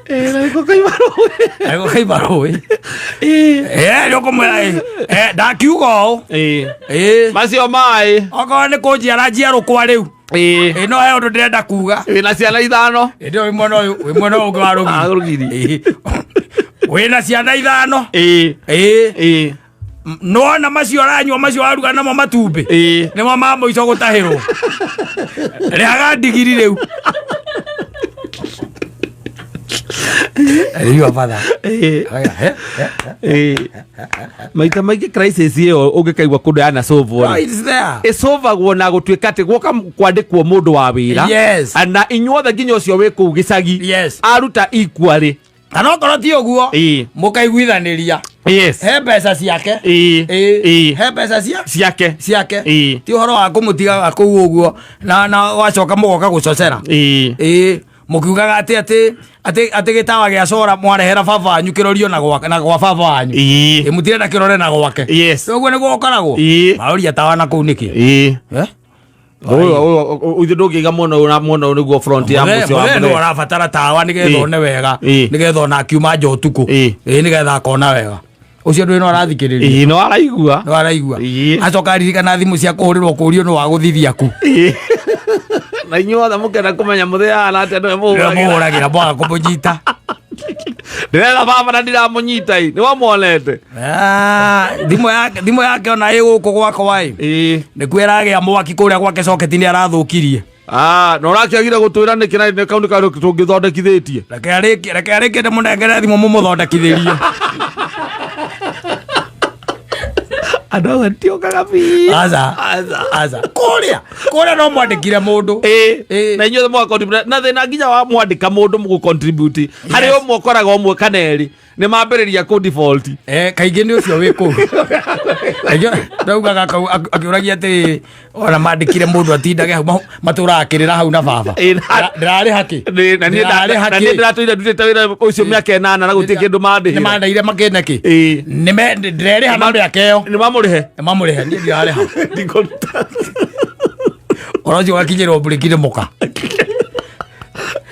Na nĩko kauma rũĩ. Nĩko kaima rũĩ. Nĩ ũkũmwĩra, ndakiuga ũũ. Macio maĩ. Okorwo nĩ kũnjiara njiarũkwa rĩu. No he ũndũ ndĩrenda kuga. Wĩna ciana ithano. Ĩndĩ wĩ mwena ũyũ, wĩ mwena ũyũ ũngĩ wa rũgiri. Ah, rũgiri. Wĩna ciana ithano. Nĩwona macio ũranyua, macio waruga namo matumbĩ, nĩmo ma mũico gũtahĩrwo. Rĩhaga ndigiri rĩu. Rĩu batha. Maita maingĩ crisis ĩyo ũngĩkaigua kũndũ yana solve No, it's there. Ĩcovagwo na gũtuĩka atĩ gwoka kwandĩkwo mũndũ wa wĩra. Na inyuothe nginya ũcio wĩ kũu gĩcagi, aruta equally. Kana okorwo ti ũguo, mũkaiguithanĩria. He mbeca ciake. He mbeca cia ciake. Ciake. Ti ũhoro wa kũmũtigaga kũu ũguo na wacoka mũgoka gũcocera. Mũkiugaga atĩ gĩtawa gĩa cora mwarehera baba wanyu kĩrorio na gwa baba wanyu. Mũtirenda kĩrore na gwake. Ũguo nĩguo ũkoragwo. Maroria tawa na kũu nĩkĩ? Ũyũ ithuĩ ndũngĩiga mwena ũyũ na mwena ũyũ nĩguo front ya mũciĩ wa Mũthee mũthee. nĩ arabatara tawa nĩgetha one wega, nĩgetha ona akiuma nja ũtukũ, nĩgetha akona wega. Ũcio ndũĩ no arathikĩrĩria. No araigua. No araigua. Acoka aririkana thimũ cia kũhũrĩrwo kũrio nĩ wagũthithia ku. Na inyuĩ othe mũkenda kũmenya mũthee ahana atĩa nĩwe Nĩwe mũhũragĩra. mũhũragĩra mwaga kũmũnyita. Ndĩretha baba na ndiramũnyita ĩ. Nĩ wamuonete? Thimũ yake ona ĩ gũkũ gwakwa ĩ. Nĩkuo ĩragĩa mwaki kũrĩa gwake coketi nĩ arathũkirie. Na ũrakĩagire gũtwĩra nĩkĩ na nĩ kaũndũ karĩa tũngĩthondekithĩtie. Reke arĩkie, reke arĩkie ndĩmũnengere thimũ mũmũthondekithĩrie. Andũ amwe tiokaga biũ. Aca. Aca. Aca. Kũrĩa, kũrĩa no mwandĩkire mũndũ. Na inyuothe mũga contribute. Na thĩna nginya wa mwandĩka mũndũ mũgũ contribute. Harĩ ũmwe ũkoraga ũmwe kana erĩ. Nĩ mambĩrĩria kũ default. Kaingĩ nĩ ũcio wĩ kũu. Kaingĩ ndaugaga kau akĩũragia atĩ ona mandĩkire mũndũ atindage hau matũraga kĩrĩra hau na baba. Ndĩrarĩha kĩ? Na niĩ Ndĩrarĩha na niĩ kĩ? ndĩratũire ndutĩte wĩra ũcio mĩaka 8 na gũtirĩ kĩndũ mandĩhire. Nĩ mandeire makĩne kĩ? Nĩ ndĩrerĩha na mĩaka ĩyo. Nĩ mamũrĩhe? Nĩ mamũrĩhe, niĩ ndirarĩha. Ndikũruta. Ũhoro ũcio ũgakinyĩrwo mburĩki nĩ mũka.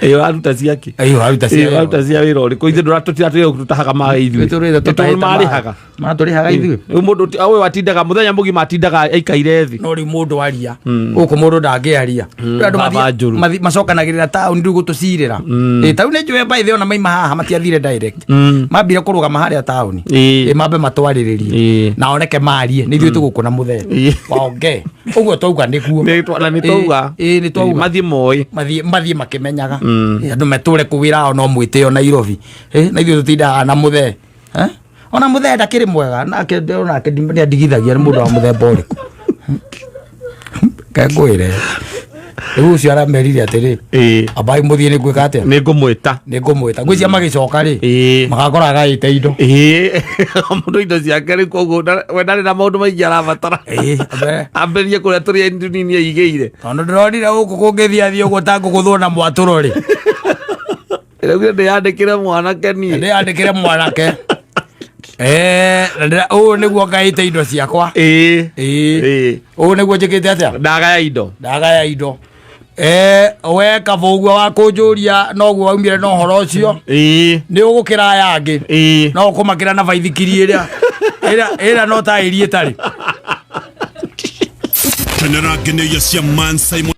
Ĩyo aruta ciake. Ĩyo aruta cia Ĩyo aruta cia wĩra ũrĩkũ? Ithuĩ tũtiratũire tũtahaga maĩ ithuĩ. Tũtũrĩte tũtahĩte Nĩ marĩhaga. Matũrĩhaga ithuĩ. Rĩu mũndũ ũyũ atindaga mũthenya mũgima atindaga aikaire thĩ. No rĩu mũndũ aria. Gũkũ mũndũ ndangĩaria. Rĩu andũ Baba njũru. macokanagĩrĩra taũni rĩu gũtũcirĩra. Taũni njũĩ by the way ona maima haha matiathire direct. Mambire kũrũgama harĩa taũni. Mambe matwarĩrĩrie. Na oneke marie nĩ ithuĩ tũgũkũ na mũthee. Waongee. Ũguo twauga nĩguo. Na nĩ twauga. Nĩ twauga. Mathiĩ moĩ. Mathiĩ makĩmenyaga. Andũ metũre kũu wĩra wao no mwĩtĩo Nairobi. Na ithuĩ tũtindaga na mũthee. Ona mũthee ndakĩrĩ mwega, nake onake nĩ andigithagia nĩ mũndũ wa mũthemba ũrĩkũ. Kengwĩre. Rĩu ũcio aramerire atĩrĩ, Ĩĩ. ambai mũthiĩ, nĩ ngwĩka atĩa? Nĩ ngũmwĩta. Nĩ ngũmwĩta. Ngwĩcia magĩcoka rĩ, magakora agaĩte indo. Ĩĩ, mũndũ indo ciake rĩ, koguo we ndarĩ na maũndũ maingĩ arabatara. Ĩĩ, ambere. Ambĩrĩrie kũrĩa tũrĩa tũnini aigĩire. Tondũ ndĩronire gũkũ kũngĩthiĩ athiĩ ũguo ta ngũgũthwo na mwatũro rĩ. Rĩu ndĩyandĩkĩre mwanake niĩ. Ndĩyandĩkĩre mwanake. Eh, na ũũ nĩguo ngaĩte indo ciakwa. Ĩĩ. Ĩĩ. Ĩĩ. Ũũ nĩguo njĩkĩte atĩa? Ndagaya indo. Ndagaya indo. Eh, we kabũgua wa kũnjũria noguo waumire na ũhoro ũcio. Ĩĩ. Nĩ ũgũkĩra aya angĩ. Ĩĩ. No ũkũmakĩra na baithikiri ĩrĩa ĩrĩa ĩrĩa no taĩri ĩtarĩ. Kenera ngeneia cia Man Simon.